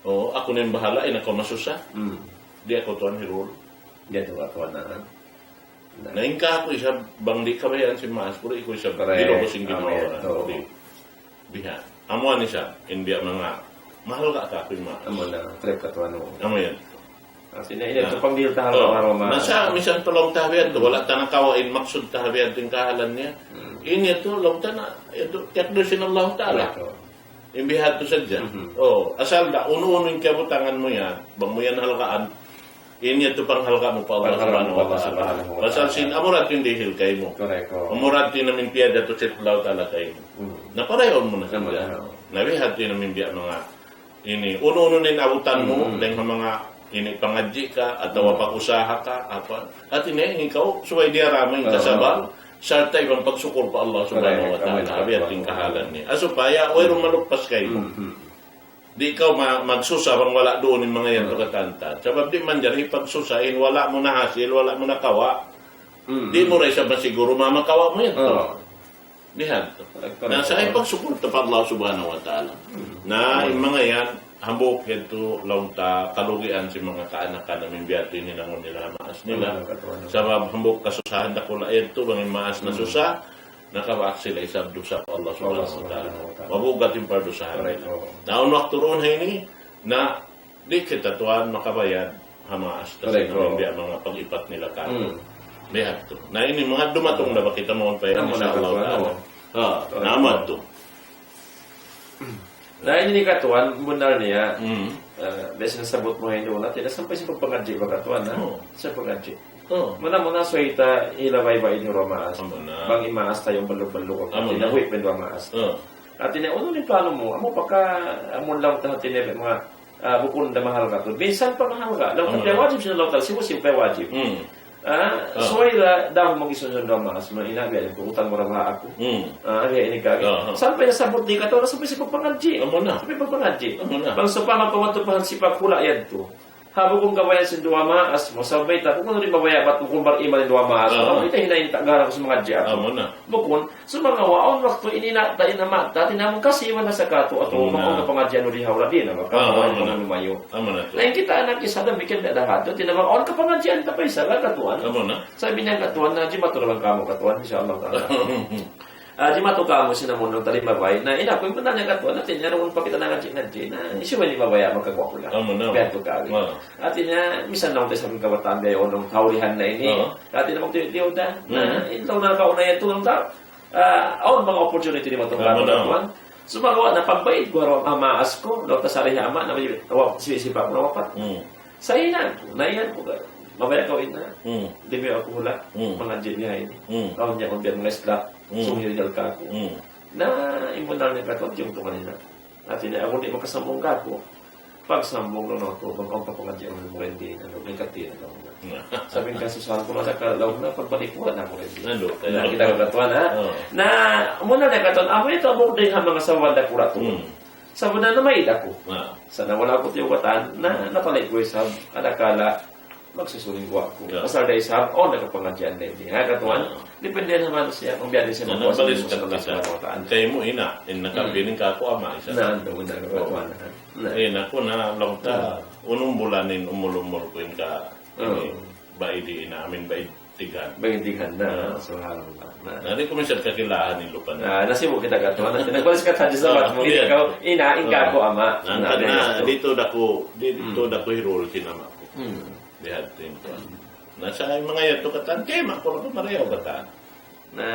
O, aku na in bahala', in aku masusa. Hmm. Di' aku tuwan hirul. Di' aku tuwan na. Na in kaku' isab bang di' kabayaan sin maas, puri ku isab, correct, di' ku sin ginhawa-baran. Amu yan, oo. Di'. Bihan. Amu yan isab, in biya' manga, mahal ka kaku' in maas. Amu na, correct katuan, oo. Amu yan. Hati niya, ini, na, yadtu panggil ta ha, oo, manga maas. Na sa', misan pa laung ta biya' yadtu, wala' ta na kawa' in maksud ta biya' yadtu in kahalan niya. Hmm. Ini yadtu, laung ta na, yadtu, tiyakdir sin Allah Ta'ala. Correct, oo. In bihadtu sadja. Mhm. O, asal da, unu-unu in kiyabutangan mu yan, bang mu yan halgaan, in yadtu panghalga' mu pa Allah Subhanahu wa Ta'ala. Panghalga' mu pa Allah Subhanahu wa Ta'ala. Pasal sin, amura in dihil kaymu. Correct, oo. Amura in amu in piyajatu sin Allah Ta'ala kaymu. Mhm. Na parayaun mu na sadja. Amu na. Na bihadtu in amu in biya' manga ini, unu-unu na in abutan mu, mhm, dayn ha manga ini pangadji' ka, atawa pag-usaha ka, apa. Hati niya, in ikaw, subay diyara mu in kasabal, sarta' iban pagsukul pa Allah Subhanahu wa Ta'ala. Correct. Amu in kahalan niya. Ah, supaya, wayruun maluppas kaymu. Mhm. Di' kaw ma-, magsusa bang wala' duun in manga yan, hmm, pagkatantan. Sabab di' manjari pagsusa in wala' mu na hasil, wala' mu na kawa'. Hmm. Di' mu da isab masiguru mamakawa' mu yan. Oo. Bihadtu. Correct, correct. Na sa' in pagsukul ta pa Allah Subhanahu wa Ta'ala. Hmm. Na, in manga yan, hambuuk yadtu laung ta kalugian sin manga kaanakan amu in biya' yadtu in hinangun nila ha maas nila. Hmm, correct, correct. Sabab hambuuk kasusahan dakula' yadtu, bang in maas nasusa, nakabaak sila isab dusa pa Allah Subhanahu wa Ta'ala. Allah Subhanahu wa Ta'ala. Mabugat in pardusahan nila. Correct, oo. Na, awn waktu duun ha ini, na di' kita tuwan makabayad ha maas ta sin, correct, oo, biya' manga pag-ipat nila katu'. Hmm. Bihadtu. Na ini manga dumatung na ba kita mawn pa yan, insya Allah Ta'ala. Amu na katuan, oo. Ha, correct, na amu yadtu. Na ini katuan, bunnal niya, hmm, ah, biya' sin nasabbut mu ha ini, wala', di' na sampay sin pagpangadji' ba katuan, ha? Oo. Sin pagpangadji'. Oo. Muna-muna, subay ta hilabay ba ini duwa maas. Amu na. Bang in maas ta yan ballu'-ballu' ka. Amu na. Di' na huwi' pa in duwa maas. Oo. Hati niya, unu in plano mu? Amu pa ka, amu laung ta hati niya, manga, ah, bukun da mahalga' tuud. Minsan pa mahalga'. Laung ta, amu na, wajib sin Allah Ta'ala, sibu'-sibu' pa wajib. Hmm. Ah, ah, subay da, daw mag-isun sin duwa maas, manga ina', biya' ini, utang mu ra baha' aku. Hmm. Ah, biya' ini ka. Ah, ah. Sampay nasabbut di' katu', sampay sin pagpangadji'. Amu na. Sampay pagpangadji'. Amu na. Bang sawpama pa madtu pa ha sipak hula' yadtu. Ha, bukun kabayaan sin duwa maas mu, sabab mayta', bukun di' mabaya' bat bukun bariman in duwa maas mu. Ah. Amu, ita hinang ta, gara ku sin mangadji' aku. Amu na. Bukun, sumagawa' awn waktu in ina' ta, in ama' ta, tinamun kasi iban na sa katu', atu, amu na, bang awn kapangadjian di ha hula' di' na, maka, ah, amu na, amu na, lumayu'. Amu na tuud. Na in kita anak isa damikkiyan da hādtu, tinamun awn kapangadjian ta pa isa, la katuan. Amu na. Sabi niya katuan na, jimatu na bang kamu katuan, insya Allah ta'ala. Ah, jimatu kamu sin amun laung ta limabay. Na, in aku, in bunnal niya katuan, hati niya, awn pa kita nangadji'-ngadji'. Na, hisiyu in mabaya' magkaguwa' hula'. Amu na. Biya' tu kari. Ah. Hati niya, misan laung ta isab in kabataan biya' yaun laung ta ha ulihan na ini. Ah. Hati niya, magtiyu'-tiyu' da. Na, hmm, in laung nakauna yadtu laung ta, ah, awn manga opportunity di' matu, amu na, katuan. Sumagawa' na pagbayad ku ha maas ku, laung ta sari ha ama', na may, wa-, si, si pa aku na wapat. Hmm. Sa' iyan ku, na iyan ku ka, mabaya' kaw ina', hmm, di' mu aku hula', hmm, mangadji' biya' ini. Hmm. Kaw niya kung biya' manga isla, hmm, sumiyuyal kaku'. Hmm. Na, in bunnal niya katu', tiyungtungan niya. Hati niya, amu di' makasambung kaku'. Pagsambung laung niya aku, bang awn pa pangadji' amu in mura di', anu, may kati na laung niya. Hmm. Sabi niya, kasusahan ku, masa ka laung niya, pagbalik ku na aku rin. Anu, na, kaya kita katuan, ha? Oh. Na, bunnal niya katuan, amu yadtu, amu di' ha manga sawan dakula' tuud. Hmm. Sa' bunnal na maid aku. Ah. Sa' na wala' aku tiyugatan, na, napalay ku isab, adakala, magsusuling guwa' aku. Yeah. Pasal da isab, awn na kapangadjian na ini. Ha, katuan? Ah. Depende na ha manusiya', kung biya' diin siya, na, magkuasa, nagbalis sa Allah Subhanahu wa Ta'ala. Kaymu ina', in nakabilin kaku' ama' isab. Na, anu, bunnal na katuan. Na. Eh, in aku na, laung ta, hmm, unum bulan in umul-umul ku in ka, hmm, ini, baid di' ina', amin baid tigan. Baid tigan na, hmm, subhanallah. Na. Na, di' ku minsan kakilahan in lupa na. Na, nasibu' kita katuan. Nagbalis ka hadja sa, ah, bat mu, di' ikaw, ina', in kaku' ama'. Na, na, na, na, didtu da ku, di-, didtu, hmm, da ku hirul sin ama' ku. Hmm. Bihadtu in kuwan. Na sa' in manga yadtu katan, kayma ku ra marayaw katan. Na,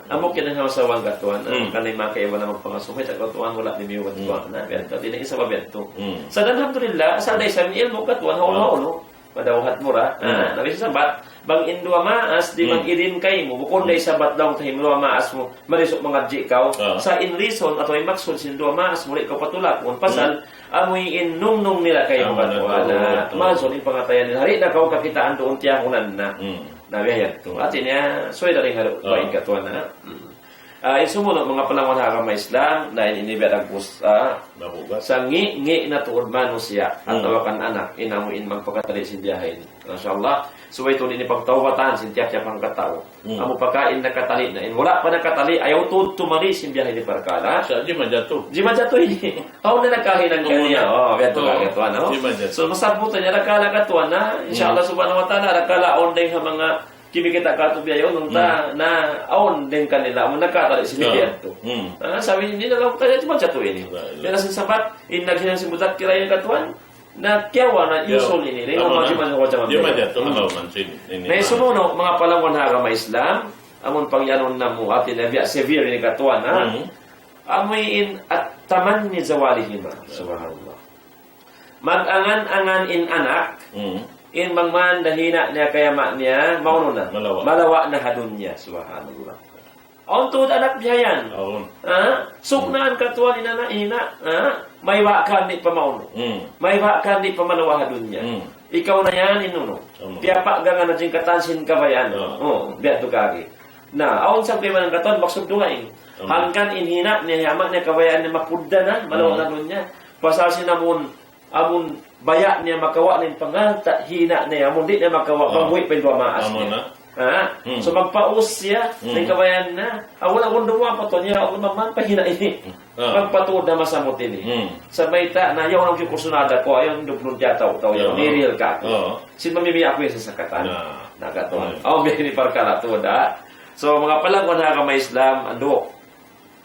amu kiyahinasawan katuan, na, Hmm. kanay manga kaibanan magpangasubu, sa' katuan wala' di' miyubat Hmm. tuan, na, biya' tu, di' na isab biya' tu. Hmm. Sa' alhamdulillah, sa' da isab in ilmu' katuan, Hmm. hawnu-hawnu, madawhat mura, Hmm. na, na, biya' sa' bat, bang in duwa maas, di' Hmm. mag-idin kaymu, bukun da Hmm. isab bat laung ta in duwa maas mu, mari isab mangadji' kaw, Ah. sa' in reason, atawa in maksud sin duwa maas mu, di' kaw patulakun, pasal, Hmm. amu in nungnung nila kaymu Amu na katuan, tu, na, tu. Maas in pangatayan nila, di' na kaw kakitaan duun tiyahunan na. Hmm. Na biya' yan tu. Hati niya, subay da rin halu, Ah. bain katuan na. Hmm. Ah, in sumunu', manga palanguwan ha agama Islam, na in ini biya' dagbus, ah, Nabugat. sa' ngi'-ngi' na tuud manusiya', Hmm. atawa kan anak, in amu in magpakatali sin biya' ha ini. Masha Allah, subay tuud ini pagtawbatan sin tiyap-tiyap hangkatau. Hmm. Amu pagka in nakatali na, in wala' pa nakatali, ayaw tuud tumali sin biya' ha ini parkala'. Sa' di' majatu. Di' majatu ini. Awn na nakahinang Oo, kaniya. na. Oh, biya' tu Oo. ka, katuan, no? Di' majatu. So, masabutan niya, rakala' katuan na, insha Hmm. Allah subhanahu wa ta'ala, rakala' awn dayng ha manga kimikita' katu' biya' yaun, Hmm. na, na, awn dayng kanila, amun nakatali sin Oo. biya' tu. Hmm. Ah, sabi nila, "Laung tayo, di' majatu ini." Wala, wala. Yan sin sabat, in naghinang sin mudakira yan katuan, na kiyawa' na Kiyawa'. usul ini, Amu na. majatu, Di' majatu, Hmm. alaw man sin ini. Na in sumunu', manga palanguwan ha agama Islam, amun pagyanun namu', hati niya biya' severe ini katuan, ha? Hmm. Amu in at-tamanni zawalihima. Subhanallah. Mag-angan-angan in anak, Hmm. in bang man da hina' niya kay ama' niya, maunu na. Malawa'. Malawa' na ha dunya, subhanallah. Awn tuud anak biya' yan. Awn. Ha? Sugnaan katuan in anak, hina', ha? Maybakan di' pa maunu. Hmm. Maybakan di' pa malawa' ha dunya. Hmm. Ikaw na yan, in unu. Amu. Piyapaggangan na jingkatan sin kabayaan. Ah. Oh, biya' tu kagi. Na, awn sa' kaibanan katuan, maksud dugaing. Amu. Hangkan in hina' niya, ama' niya, kabayaan niya mapudda na, malawa' Hmm. na dunya. Pasal sin amun, amun baya' niya makawa' na in pangalta', hina' niya, amun di' niya makawa', Ah. bang buhi' pa in duwa maas Amu niya. na. Ha? Hmm. So, magpaus siya, Hmm. na in kabayaan na. Awn, awn duwa pa to niya, awn maman pa hina' ini. Hmm. Ah. Magpatuud na masamut ini. Hmm. Sa' bayta' na, yaun ang kiyukusunada ku, ayaw dublun tiyataw-taw, yaun, Yeah. nirihil ka. Oo. Sin mamimiya aku yan sa sakatan. Na. Na katuan. Hmm. Aw, biya' ini parkala' tuud, ha? So, manga palanguwan ha agama Islam, andu'.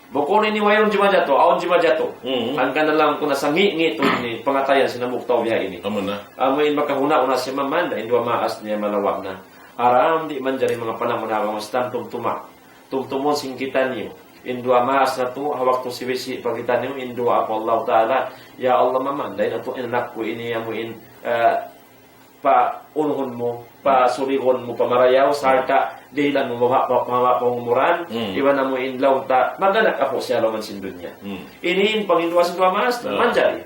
Bukun ini wayruun jimajatu, awn jimajatu. Hmm. Hangkan na laung ku na sa' ngi'-ngi' tuud ini, pangatayan sin hambuuk tau biya' ini. Amu na. Amu in makahuna-huna siya maman, na in duwa maas niya malawa' na. Haram di' manjari manga palanguwan ha agama Islam, tumtuma. Tumtumun sin kitaniyu. In duwa maas natu', ha waktu sibisi' pa kitaniyu, in duwaa pa Allah Ta'ala, "Ya Allah, maman, dayn natu' in anak ku ini, amu in, eh, paunuhun mu, pasuligun mu pa marayaw, sarta' dihilan mu mababa', mababa' pa umur, Hmm. iban amu in laung ta, mag-anak aku siya ha lawm sin dunya." Hmm. Ini in panginduwa sin duwa maas, Ah. manjari.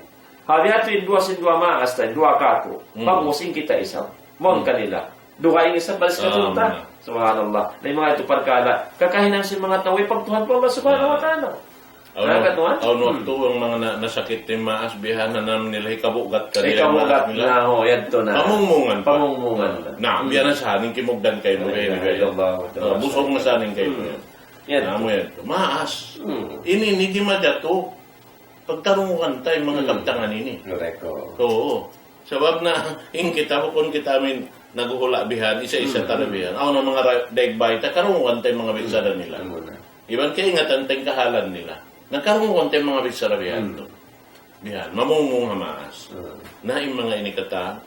Ha biya' tu in duwa sin duwa maas ta, in duwa katu'. Hmm. Pag-usig kita isab. Mawn Hmm. kanila. Dugaing isab baris Ah, katu' ta. Amu na. Subhanallah. Na in manga yadtu parkala'. Kakahinang sin manga tau, eh, pagtuhan pa Allah Subhanahu wa Ta'ala. Awn, Na katuan? awn Hmm. waktu in manga na-, nasakit in maas, biya' na nila hikabugat kanila in maas nila. Hikabugat na, ho, yadtu na. Pamungmungan pa. Pamungmungan na. Na, Hmm. biya' na sa' in kimugdan kaymu, La ilaha illallah, Muhammad Rasulullah. Busog na sa' in kaymu Hmm. yan. Yadtu. Na, amu yadtu. Maas. Hmm. Ini, ini di' majatu. Pagtarungugan ta in manga Hmm. kabtangan ini. Correct, oo. Oo. Sabab na, in kita, bukun kita amin naghuhula' bihan, isa-isa Hmm. ta na bihan. Awn na manga ra-, daig bay ta, karungugan ta in manga bichara Hmm. nila. Amu na. Iban kaingatan ta in kahalan nila. Na karungugan ta in manga bichara bihan Hmm. tu. Bihan, mamungmung ha maas. Hmm. Na in manga ini katan,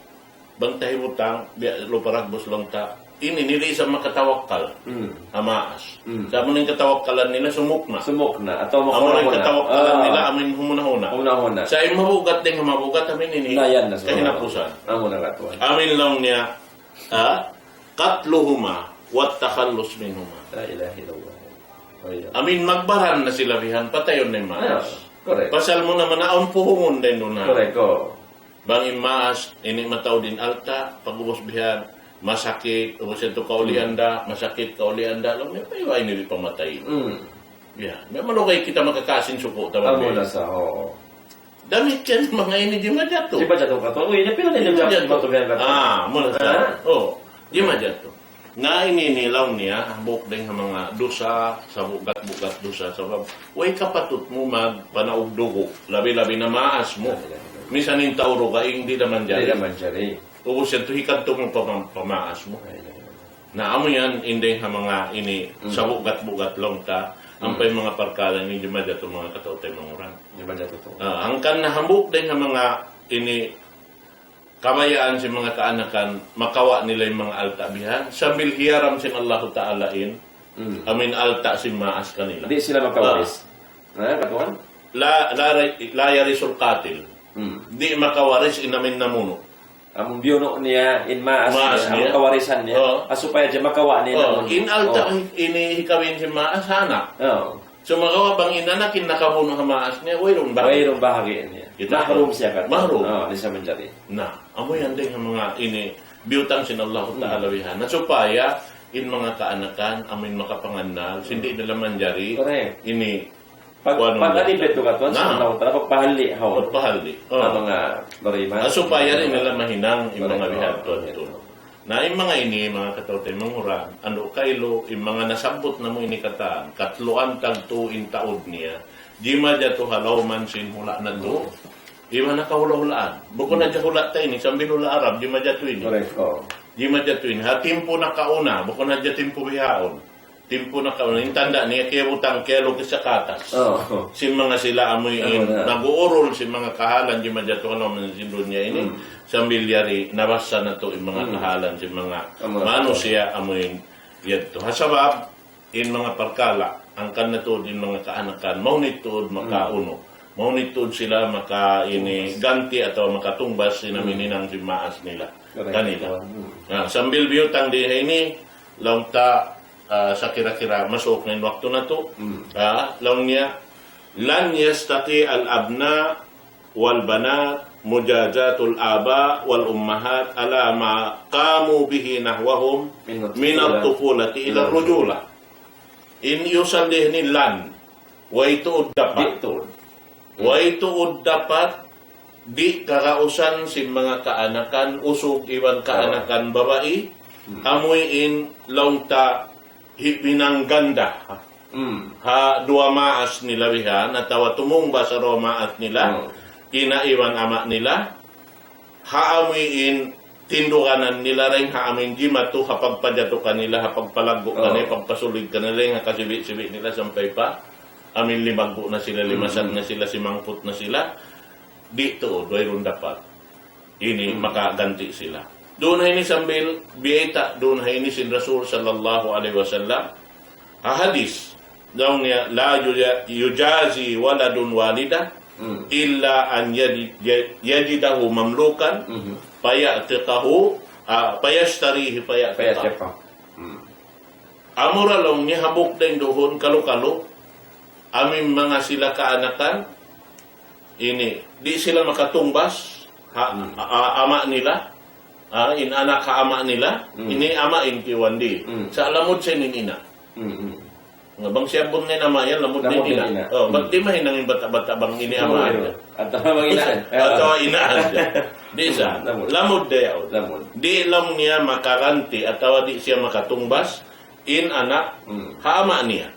bang ta hibutang, biya' lupa dagbus laung ta. Ini, di' isab makatawakkal. Hmm. Ha maas. Hmm. Sa' amu na in katawakkalan nila, sumuk na. Sumuk na. Atawa Amu na in makahuna-huna. Katawakkalan Ah. nila, amu in humuna-huna. Humuna-huna. Sa' in mabugat dayn ha mabugat, amu in ini. Na yan na, subhanallah. Kahinapusan. Amu na katuan. Amu in laung niya, ah, قتلهما والتخلص منهما. La ilaha illallah. Oh, iya. Amu in magbaran na sila bihan, patayun na in maas. Ah, correct. Pasal mu naman na awn puhungun dayn duun na. Correct, oh. Bang in maas, ini mataud in alta', pag'ubus bihan, masakit, ubus yadtu kaulian da, masakit kaulian da, laung niya, "Paiwa ini di' pamatay." Hmm. Ya, di' malugay kita makakasi in suku' ta. Amu na sa', oo. Damikkiyan manga ini di' majatu. Di' majatu katu'. Uy, ini pila na Di' ini majatu. Majatu bihan katu'. Ah, amu na sa'. Ah. Oh, di' majatu. Na ini, ini laung niya, hambuuk dayn ha manga dusa, sabugat-bugat dusa, sabab, way kapatut mu magpanaug dugu', labi-labi na maas mu. Misan in tau dugaing, di' da manjari. Di' da manjari. Ubus yadtu hikadtu mu pa, pa, pa maas mu. Ay, ay, ay. Na amu yan, in dayn ha manga ini, Mm. sabugat-bugat laung ta, Mm. ampa in manga parkala' ini di' majatu manga kataw-taymanghuran. Di' majatu tu. Ah, hangkan na hambuuk dayn ha manga ini, kabayaan sin manga kaanakan, makawa' nila in manga alta' bihan, sambil hiyaram sin Allahu Ta'ala in, Hmm. Amuin alta' sin maas kanila. Di' sila makawaris. Ah. Na, katuan? La, la, la yarisul qatil. Hmm. Di' makawaris in amuin namunu'. Amun biyunu' niya, in maas niya, amun kawarisan niya. Oo. Ah, supaya di' makawa' niya. Oo. In alta' ini hikawin sin maas, ha anak. Oo. Sumagawa' bang in anak in nakabunu' ha maas niya, wayruun bahagi'. Wayruun bahagi' niya. Mahrum siya katan. Mahrum. Oo, di' siya manjari. Na, amu yan dayn ha manga ini, biyutang sin Allahu Ta'ala bihan. Na supaya, in manga kaanakan, amuin makapangannal, sin di' nila manjari, ini, Pag-, pag-anibet tu katan, na. Subhanahu wa Ta'ala, pagpahalli', haw. Pagpahalli'. Oo. Ang mga bariman. Ah, supaya di' nila mahinang in manga bihadtu. Na in manga ini, manga kataw-taymanghuran, anu kailu, in manga nasabbut namu' ini katan, katluan tagtu in taud niya, jimajatu ha lawm sin hula' natu', iban nakahula'-hulaan. Bukun hadja hula' ta ini, sambil hula' Arab, jimajatu ini. Correct, oo. Jimajatu ini. Ha timpu nakauna, bukun hadja timpu bihaun. Timpu nakauna, in tanda' niya kiyabutang, kiyalukis sa katas. Oo. Sin manga sila amuin nag-uurul sin manga kahalan jimajatu ha lawm sin dunya ini, sambil yari nabassa natu' in manga kahalan sin manga manusiya' amuin yadtu. Ha sabab, in manga parkala', hangkan na tuud in manga kaanakan, mahunit tuud makaunu. Mahunit tuud sila maka ini ganti atawa makatungbas sin amuin hinang sin maas nila. Correct. Kanila. Hmm. Ah, sambil biyutang di ha ini, laung ta, ah, sa kira-kira masuuk na in waktu natu'. Hmm. Ah, laung niya, لن يستطيع الأبناء والبنات مجازاة الآباء والأمهات على ما قاموا به نحوهم من الطفولة إلى الرجولة. In usal di ha ini lan, way tuud dapat. Di' tuud. Way tuud dapat, di' kagausan sin manga kaanakan usug iban kaanakan babai, amuin laung ta hi-, hinang ganda. Hmm. Ha duwa maas nila bihan, atawa tumungbas ha duwa maas nila, ina' iban ama' nila, ha amuin tinduganan nila dayn ha amuin jimatu ha pagpajatu kanila, ha pagpalaggu' kanila, pagpasulig kanila, dayn ha kasibi'-sibi' nila sampay pa amuin limaggu' na sila, limasag na sila, simangput na sila, di' tuud, wayruun dapat. Ini makaganti' sila. Duun ha ini sambil biyayta', duun ha ini sin Rasul sallallahu alayhi wasallam, ha hadis, laung niya, لا يجازي ولد والده إلا أن يجد، يجده مملوكا فيعتقه، ah, فيشتريه فيعتقه. Amura laung niya hambuuk dayn duun kalu-kalu, amuin manga sila kaanakan, ini, di' sila makatungbas, ha, ha, ama' nila, ah, in anak ha ama' nila, ini ama' in kiwan di'. Sa' lamud sa in ina'. Nga bang siyabbut na in ama' yan, lamud na in ina'. Oh, bat di' mahinang in bata'-bata' bang ini ama' yan. Atawa bang ina'. Atawa ina' yan. Di' sa'. Lamud. Lamud da yaun. Lamud. Di' laung niya makaganti atawa di' siya makatungbas in anak ha ama' niya.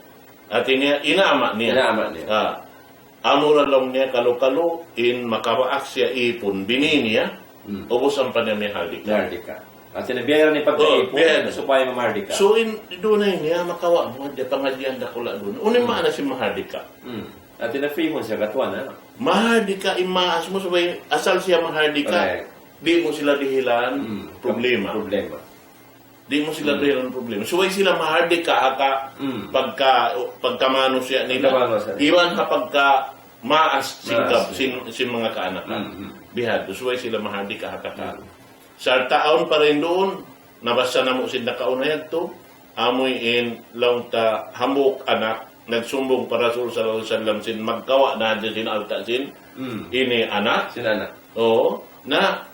Hati niya, ina' ama' niya. Ina' ama' niya. Ah. Amura laung niya kalu-kalu in makabaak siya ipun bini niya, ubus ampa niya mihardika. Mihardika. Hati niya, biya' yan in pagkaipun, biya' yan supaya mamardika. So, in, duun na ini, ah, makawa' mu hadja pangadjian dakula' duun. Unu in maana sin mahardika? Hmm. Hati niya, free mu siya katuan, ha? Mahardika in maas mu, supaya asal siya mahardika. Correct. Di' mu sila dihilan problema. Problema. Di' mu sila dihilan problema. Subay sila mahardika ha ka-, pagka-, pagkamanusiya' nila. Pagkamanusiya'. Iban ha pagkamaas sin kab-, sin, sin manga kaanakan. Bihadtu, subay sila mahardika ha katan. Sarta' awn pa rin duun, nabassa namu' sin nakauna yadtu, amuin laung ta hambuuk anak, nagsumbung pa Rasul sallallahu alayhi wasallam sin magkawa' na hadja sin alta' sin ini anak. Sin anak. Oo. Na,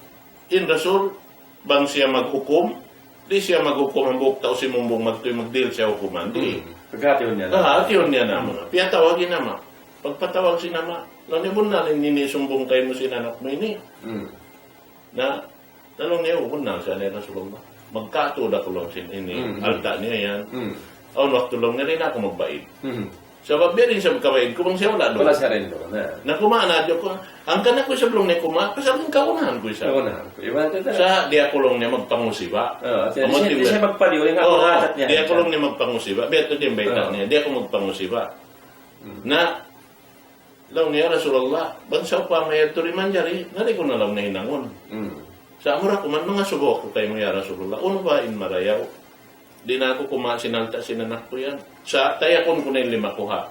in Rasul, bang siya maghukum, di' siya maghukum hambuuk tau simumbung magtuy magdihil siya hukuman. Di'. Hmm. Pagkahatiun niya na. Ah, hatihun niya na muna. Piyatawag in ama'. Pagpatawag sin ama', laung niya, "Bunnal in ini sumbung kaymu sin anak mu ini." Hmm. Na, laung niya, "Bunnal sa ini, Rasulullah. Magkatu' da ku laung sin ini, hmm, alta' niya yan." Hmm. Awn waktu laung niya, di' na aku magbaid. Hmm. Sabab biya' diin isab kabaid ku bang siya wala' duun. Wala' siya duun, na. Na kumaun na hadja aku. Hangkan aku isab laung niya kumaun, pasal in kaunahan ku isab. Kaunahan ku. Iban tu ta. Sa' di' aku laung niya magpangusiba. Oo, di' siya, di' siya magpadiuli nga, oo, adat niya. Di' aku laung niya magpangusiba. Biya' tu di' in bayta' niya. Di' aku magpangusiba. Hmm. Na, laung niya, "Rasulullah, bang sawpama yadtu di' manjari, nari ku na laung niya hinangun." Hmm. Sa' amura ku man, mangasubu aku kaymu, ya Rasulullah. Unu ba in marayaw? Di' na aku kumawa' sin alta' sin anak ku yan. Sa' tayakun ku na in lima ku ha.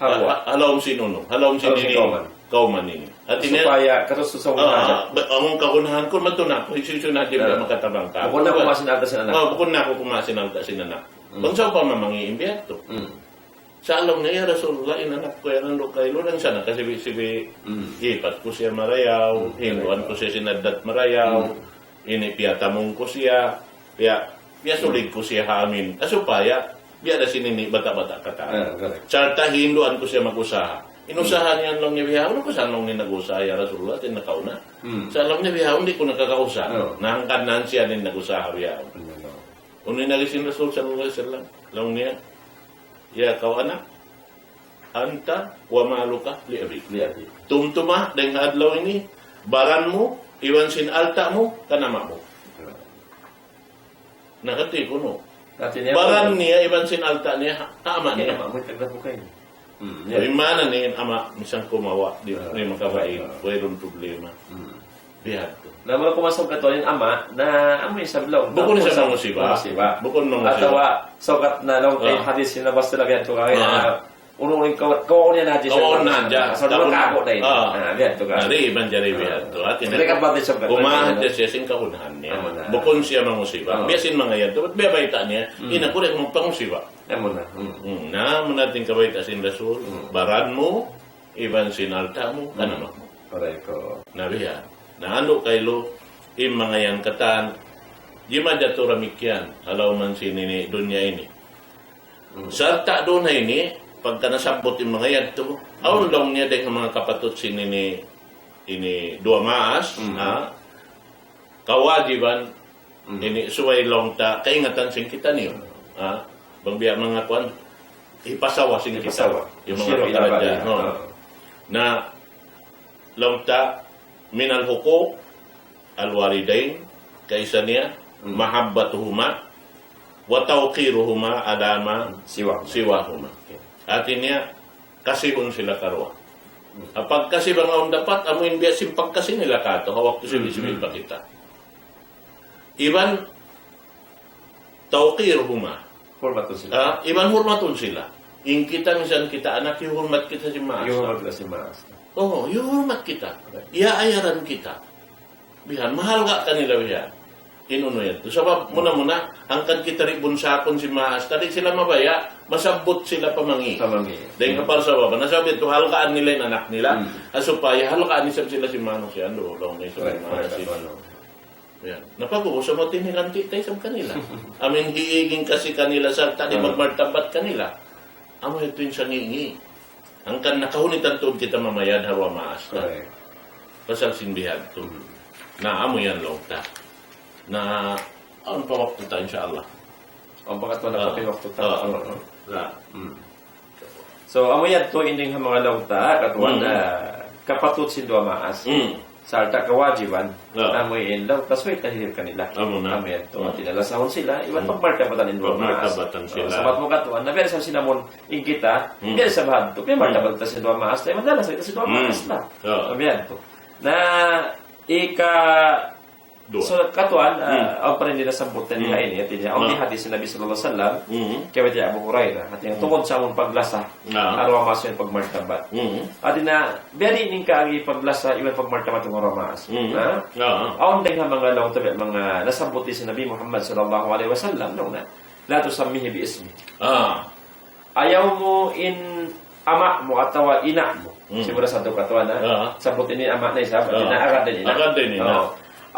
Ha, ha, ha lawm sin unu, ha lawm sin ini, kawman. Kawman ini. Hati niya, supaya katus sa, ah, hajat. Ba-, amun kagunahan ku, madtu na aku, hisiyu-siyu na di' makatabang ka. Bukun na kumawa' sin alta' sin anak. Ah, bukun na aku kumawa' sin alta' sin anak. Hmm. Bang sawpama mangi' in biya' yadtu. Hmm. Sa' laung niya, "Ya Rasulullah, in anak ku yan, andu' kailu, dayn sa nakasibi'-sibi'. Hmm. Ipat ku siya marayaw, hmm, hinduan ku siya sin addat marayaw, hmm, ini piyatamung ku siya, piya-, piyasulig ku siya ha amin. Ah, supaya, biya' da sin ini bata'-bata' katan. Ah, correct. Sarta' hinduan ku siya mag-usaha." In usaha niya laung niya bihaun, "Unu ku sa laung niya nag-usaha, ya Rasulullah, hati nakauna. Hmm. Sa' laung niya bihaun, di' ku na kakausaha." Oh. Na hangkan na siya in nag-usaha bihaun. Ano, no. Unu in agi sin Rasul sallallahu alayhi wasallam? Laung niya, "Ya kaw anak, anta wa maluka li abik." Li abik. Tumtuma, dayn ha adlaw ini, baran mu, iban sin alta' mu, kan ama' mu. Na kati' kunu'. Kati' niya baran niya, iban sin alta' niya, ha, ha ama' niya. Ama' mu, tagdapu kaw ini. Hmm, so, yan. In maana niya in ama', misan kumawa', di', ah, di' makabain, ah, wayruun problema. Hmm. Biya' yadtu. Na, mura kumasab katu' in ama', na, amu isab laung. Bukun isab mangusiba. Mangusiba. Bukun mangusiba. Atawa, sugat na laung, ah, kay hadis sin Rasul biya' yadtu kay, ah, na, unu-unu in kaw-, kawaun niya na hadis. Kawaun na hadja. Asal kawaun na. Kawaun na. Ah. Ah, biya' yadtu ka. Nari, manjari biya' yadtu. Ah. Hati niya, kumawa' hadja siya sin kagunahan niya. Amu na. Bukun siya mangusiba. Ah. Biya' sin manga yadtu, bat biya' bayta' niya, hmm, in aku di' magpangusiba. Amu na. Hmm. Hmm. Na, amu na in kabayta' sin Rasul, hmm, baran mu, iban sin alta' mu, kan ama' mu. Correct. Na biya'. Na andu' kailu, in manga yan katan, di' majatu damikkiyan, ha lawm sin ini dunya ini. Hmm. Sarta' duun ha ini, pagka nasabbut in manga yadtu, awn laung niya dayn ha manga kapatut sin ini, ini duwa maas, hmm, ha, kawajiban, hmm, ini subay laung ta kaingatan sin kitaniyu. Ha? Bang biya' manga kuwan, hipasawa sin kita. Hipasawa. In manga pakaradjaan. Ha. Na laung ta minal huquq al walidain, kaisa niya, hmm, mahabbatuhuma wa tawqiruhuma ala ma siwahuma. Siwahuma. Okay. Hati niya, kasihun sila karuwa. Hmm. Pagkasi bang awn dapat, amu in biya' sin pagkasi nila katu', ha waktu sibi'-sibi' pa kita. Iban tawqiruhuma. Hurmatun sila. Ah, iban hurmatun sila. In kita, misan kita anak, hiyurmat kita sin maas. Hiyurmat kita sin maas. Oo, hiyurmat kita. Correct. Iyaayaran kita. Bihan, mahalga' kanila bihan. In unu yan. Sabab, muna-muna, hangkan kita di' bunsakun sin maas, di' sila mabaya', masabbut sila pa mangi'. Pa mangi'. Dayn ha parsababan, na sabab yadtu halgaan nila in anak nila. Hmm. Ha supaya halgaan isab sila sin manusiya', andu', laung niya isab sin manusiya'. Correct, correct. Yan. Na pag'ubus, amu in hilanti' ta isab kanila. Amu in hiiging kasi kanila, sarta' di' magmartabat kanila. Amu yadtu in sangi'-ngi'. Hangkan nakahunitan tuud kita mamayad ha duwa maas ta. Correct. Pasal sin bihadtu. Hmm. Na, amu yan laung ta. Na, awn pa waktu ta, insya Allah. Awn pa katu' na, ah, pa waktu ta. Ah, ah, ah. Na. Hmm. So, amu yadtu in dayn ha manga laung ta, katuan, hmm, ah, kapatut sin duwa maas. Hmm. Sarta' kawajiban, ah, amu in laung ta subay tahil kanila. Amu na. Amu yadtu, hmm, hati niya lasahun sila, iban, hmm, pagmartabatan in duwa maas. Pagmartabatan sila. Sabab mu katuan, na biya' sa sin amun in kita, hmm, biya' sa bahadtu, biya' martabatan ta sin duwa maas, iban lalas ta sin duwa, hmm, maas na. Ah. Amu yadtu. Na, ika- Duwa. So, katuan, ah, hmm, awn pa in di' nasabbut taniyu, hmm, ha ini, hati niya, awn, ah, di' hadis Nabi sallallahu alayhi wasallam, hmm, kiyawat hi Abu Hurairah, hati niya, hmm, tungud sa amun paglasa, ah, ha duwa maas iban pagmartabat. Hmm. Hati niya, biya' diin in kaagi paglasa iban pagmartabat ha duwa maas. Hmm. Ha? Ah. Awn dayn ha manga laung ta, manga nasabbut sin Nabi Muhammad sallallahu alayhi wasallam, laung niya, لا تسميه باسمه. Ah. Ayaw mu in ama' mu atawa ina' mu. Hmm. Siguru sa tu katuan, ha? Ah. Sabbut ini ama' na isab, ah, hati niya agad da in ina'. Agad da in ina'. Oo.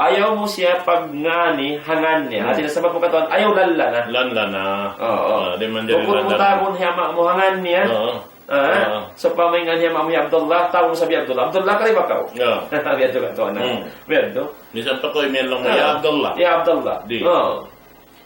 Ayaw mu siya pagngani ha ngan niya. Hmm. Hati niya sabab mu katuan, ayaw lanla na. Lanla na. Oo. Ah, di' manjari lanla na. Bukun mu tawagun hi ama' mu ha ngan niya. Oo. Ah. Ah. Sawpama in ngan hi ama' mu hi Abdullah, tawagun mu isab hi Abdullah. Abdullah, kari ba kaw? Oo. Biya' tu katuan, ha? Hmm. Biya' tu. Misan pa kaw imiyan laung mu, ah, "Ya Abdullah." "Ya Abdullah." Di'. Oo.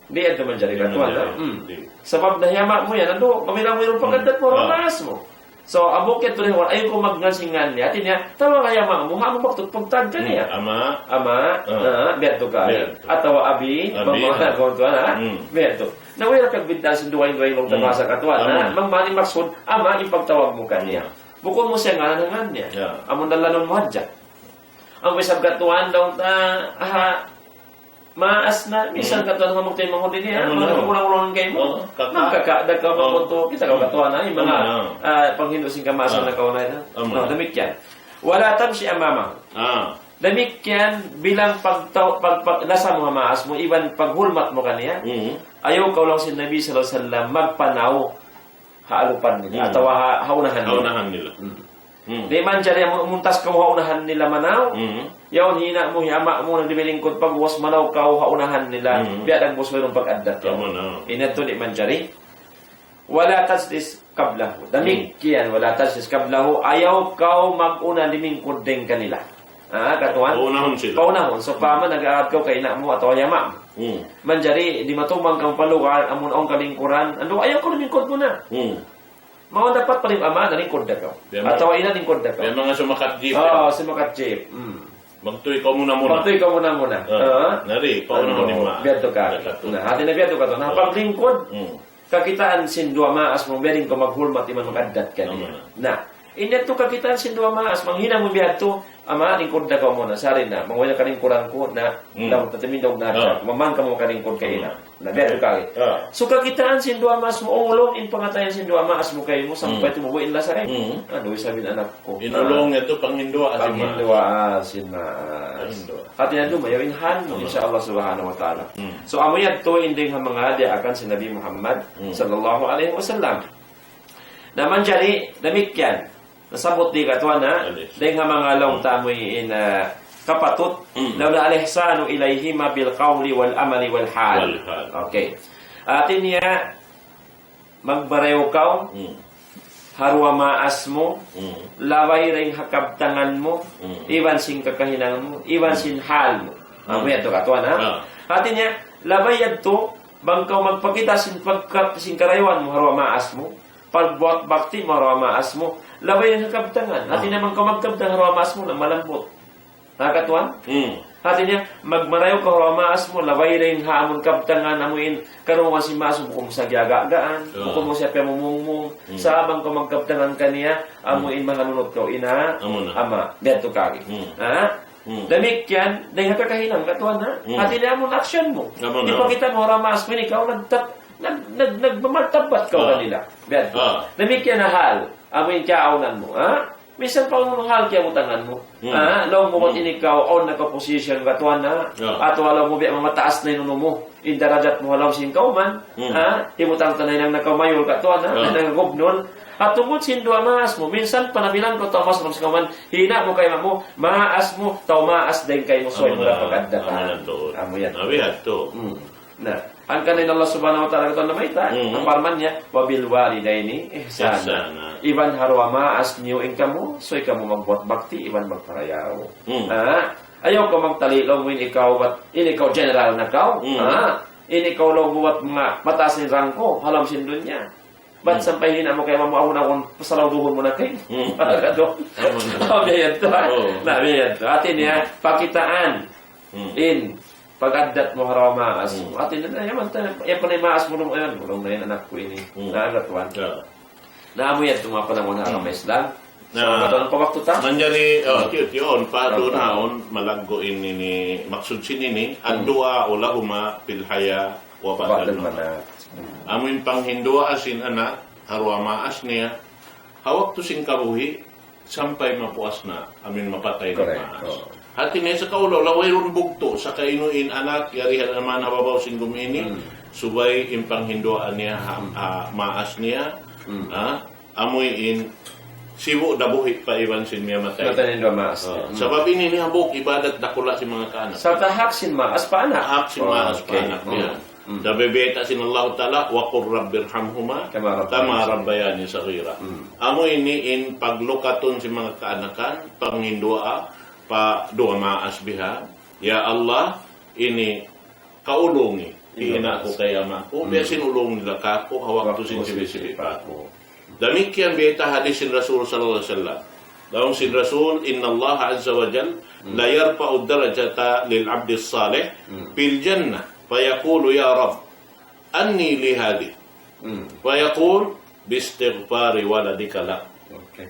Di' yadtu manjari katuan, ha? Di' manjari. Hmm. Di'. Sabab na hi ama' mu yan, andu', mamirang-mirang pagkaddat mu, ah, ha duwa maas mu. So, amu yadtu na, ayaw kaw magngan sin ngan niya. Hati niya, tawaga hi ama' mu, ha amu waktu pagtawag kaniya. Hmm, ama'. Ama', ah, biya' tu ka. Biya' tu. Atawa abi, abi, mama, ha, katuan, ha? Hmm. Biya' tu. Na, way ra kabiddaan sin duwa-duwa in laung ta bahasa katuan, ha? Hmm. Bang man in maksud, ama' in pagtawag mu kaniya. Hmm. Bukun mu siya nganan ha ngan niya. Ya. Amu in lanlanun mu hadja. Amu isab katuan laung ta, aha, Maas na, minsan katuan ka magtaymanghud ini, ha? Amu na. Manga kulang-kulang kaymu. Oo, kaka'. Mangkaka' da kaw, oo, magkutu. Kita kaw katuan, ha? In manga, amu na, ah, panghindu' sin kamaasan na kaw na, ha? Amu na. No, damikkiyan. ولا تمش أمامه. Ah. Damikkiyan, bilang pagtaw-, pag-, pag-, lasa mu ha maas mu, iban paghulmat mu kaniya. Mm. Ayaw kaw laung sin Nabi sallallahu alayhi wasallam magpanaw ha alupan nila, hmm, atawa ha, ha unahan nila. Ha unahan nila. Hmm. Hmm. Di' manjari amun, muntas kaw ha unahan nila manaw. Hmm. Yaun hina' mu, hi ama' mu, nagdimilingkud, pag'ubus manaw kaw ha unahan nila. Hmm. Biya' dagbus wayruun pag-addat. Tama na. Ini tuud di' manjari. ولا تجلس قبله. Damikkiyan, hmm, ولا تجلس قبله. Ayaw kaw mag-una limingkud dayn kanila. Ah, katuan? Paunahun sila. Paunahun. Sawpama nag-aagad kaw kan ina' mu atawa kan ama' mu. Hmm. Manjari, di' matumang kaw pa lugar, amun awn kalingkuran. Andu', ayaw kaw limingkud muna. Hmm. Mawn dapat pa rin ama', nalingkud da kaw. Biya' manga, atawa ina', lingkud da kaw. Biya' manga sumakat jeep, oo, ya, sumakat jeep. Hmm. Magtuy kaw muna-muna. Magtuy kaw muna-muna. Ah, ah. Nari, paunahun, andu', in maas. Biya' tu ka. Biya' tu. Na, hati niya biya' tu ka tu. Na, oh, paglingkud, hmm, kakitaan sin duwa maas mu, biya' diin kaw maghulmat iban mag-addat kaniya. Amu na. Na, ini tuud kakitaan sin duwa maas, manghinang mu biya' tu, ama', lingkud da kaw muna, sari na, mangway na kalingkuran ku, na, hmm, laung ta timindug na, ah, maman kamu makalingkud kaina. Amu na. Na, biya' tu kari. Ah. So, kakitaan sin duwa maas mu, ungulun in pangatayan sin duwa maas mu kaymu, sampay, hmm, tumubu' in lasa kaymu. Hmm. Anu, isab in anak ku. In ulung yadtu panghinduwaa sin maas. Panghinduwaa sin maas. Panghinduwaa. Hati niya dumayaw in hal mu, amu na, insya Allah subhanahu wa ta'ala. Hmm. So, amu yadtu in dayn ha manga diyaakan sin Nabi Muhammad, hmm, sallallahu alayhi wasallam. Na manjari damikkiyan. Nasabbut di katuan, ha? Alis. Dayn ha manga laung, hmm, ta amu in, ah, kapatut. Hmm. لولا الإحسان إليهما بالقول والعمل والحال. والحال. Okay. Hati niya, magmarayaw kaw, hmm, ha duwa maas mu, hmm, labay dayn ha kabtangan mu, hmm, iban sin kakahinang mu, iban, hmm, sin hal mu. Amu, hmm, yadtu katuan, ha? Ah. Hati niya, labay yadtu, bang kaw magpakita' sin pagka-, sin karayawan mu ha duwa maas mu, pagbuwat bakti mu ha duwa maas mu, labay dayn ha kabtangan. Ah. Hati niya bang kaw magkabtang ha duwa maas mu, na malambut. Ha, katuan? Hmm. Hati niya, magmarayaw kaw ha duwa maas mu, labay dayn ha amun kabtangan, amu in karungugan sin maas mu, bukun mu siya giyaga-gaan, ah, bukun mu siya piyamumungmung, hmm, sa' bang kaw magkabtangan kaniya, amu, hmm, in mahanunut kaw ina', amu na, ama', biya' tu kari. Hmm. Ha? Hmm. Damikkiyan, dayn ha kakahinang katuan, ha? Hmm. Hati niya amun action mu. Amu na. Ipakita' mu ha duwa maas mu ini kaw nagtat-, nag-, nag-, nagmamartabat kaw, ah, kanila. Biya' tu. Ah. Damikkiyan ha hal, amu in kiyaawnan mu, ha? Minsan pa unu hal kiyabutangan mu. Hmm. Ah, laung mu bat, hmm, ini kaw, awn na kaw position katuan, ha? Yeah. Atawa laung mu biya' mamataas na in unu mu, in darajat mu ha lawm sin kawman, hmm, ha? Hibutang ta na hinang na kaw mayor katuan, ha? Yeah. Hinang na kaw gubnul. Ha tungud sin duwa maas mu, minsan pa nabilang kaw tau maas mu sin kawman, hina' mu kay ma mu, maas mu, tau maas dayn kaymu, subay mu na pag-addat. Amu na, amu na tuud. Amu yan. Amu yan tuud. Hmm. Na, hangkan in Allah Subhanahu wa Ta'ala katuan namayta', mm, in parman niya, "وبالوالدين إحسانا." Ihsana. Iban ha duwa maas niyu in kamu, subay kamu magbuwat bakti, iban magparayaw. Mm. Ha? Ayaw kaw magtali, laung mu in ikaw, bat, in ikaw general na kaw. Mm. Ha? In ikaw laung mu bat manga mataas in rangko, ha lawm sin dunya. Bat, mm, sampay hina' mu kay ma mu, ahun-ahun, pasalaw duhun mu na kay. Mm. Katu'. Amun. Oh, biya' yan tu, ha? Oh. Na, biya' yan tu. Hati niya, pakitaan. Mm. In pag-addat mu ha duwa maas mu. Mm. Hati niya, yan man ta, yan pa na in maas mu, yan, laung na in anak ku ini. Mm. Na, katuan. Yeah. Na, amu yan, tumapa na mu na, mm, agama Islam. Na, so, katuan, pa waktu ta? Manjari, oh, mm, tiyu-, tiyu-, on, pa, mm, duun, ha, on, malaggu' ini, ini, maksud sin ini, mm, الدعاء لهما في الحياة وبعد الممات. Ba'dal mamat. Mm. Amu in panghinduwaa sin anak, ha duwa maas niya, ha waktu sin kabuhi', sampay mapuas na, amu in mapatay na in maas. Correct. Oo. Hati niya sa kaulaw, laung wayruun bugtu', sa kainu in anak, yari ha naman ha babaw sin gumi ini, mm, subay in panghinduwaa niya ha, mm, ha maas niya, mm, ha, amu in sibu' da buhi' pa iban sin miyatay. Miyatay na in duwa maas. Ah, mm. Sabab ini, ini hambuuk ibadat dakula' sin manga kaanak. Sarta' hak sin maas pa anak. Hak sin maas pa anak niya. Oh, okay. Mm. Mm. Sabab bayta' sin Allah Ta'ala, وقل رب ارحمهما كما ربياني صغيرا. Mm. Amu ini in paglukatun sin manga kaanakan, panghinduwaa, pa duwa maas biha. Ya Allah, ini kaulungi, in ina' ku kay ama' ku, biya' sin ulung nila kaku', ha waktu sin sibi'-sibi' pa aku. Damikkiyan biyayta' hadis sin Rasul sallallahu alayhi wasallam. Laung sin Rasul, إن الله عز وجل، mm, ليرفع الدرجة للعبد الصالح، mm، في الجنة، فيقول: يا رب، أنى لي هذه؟ Mm. فيقول: باستغفار ولدك لك. Okay.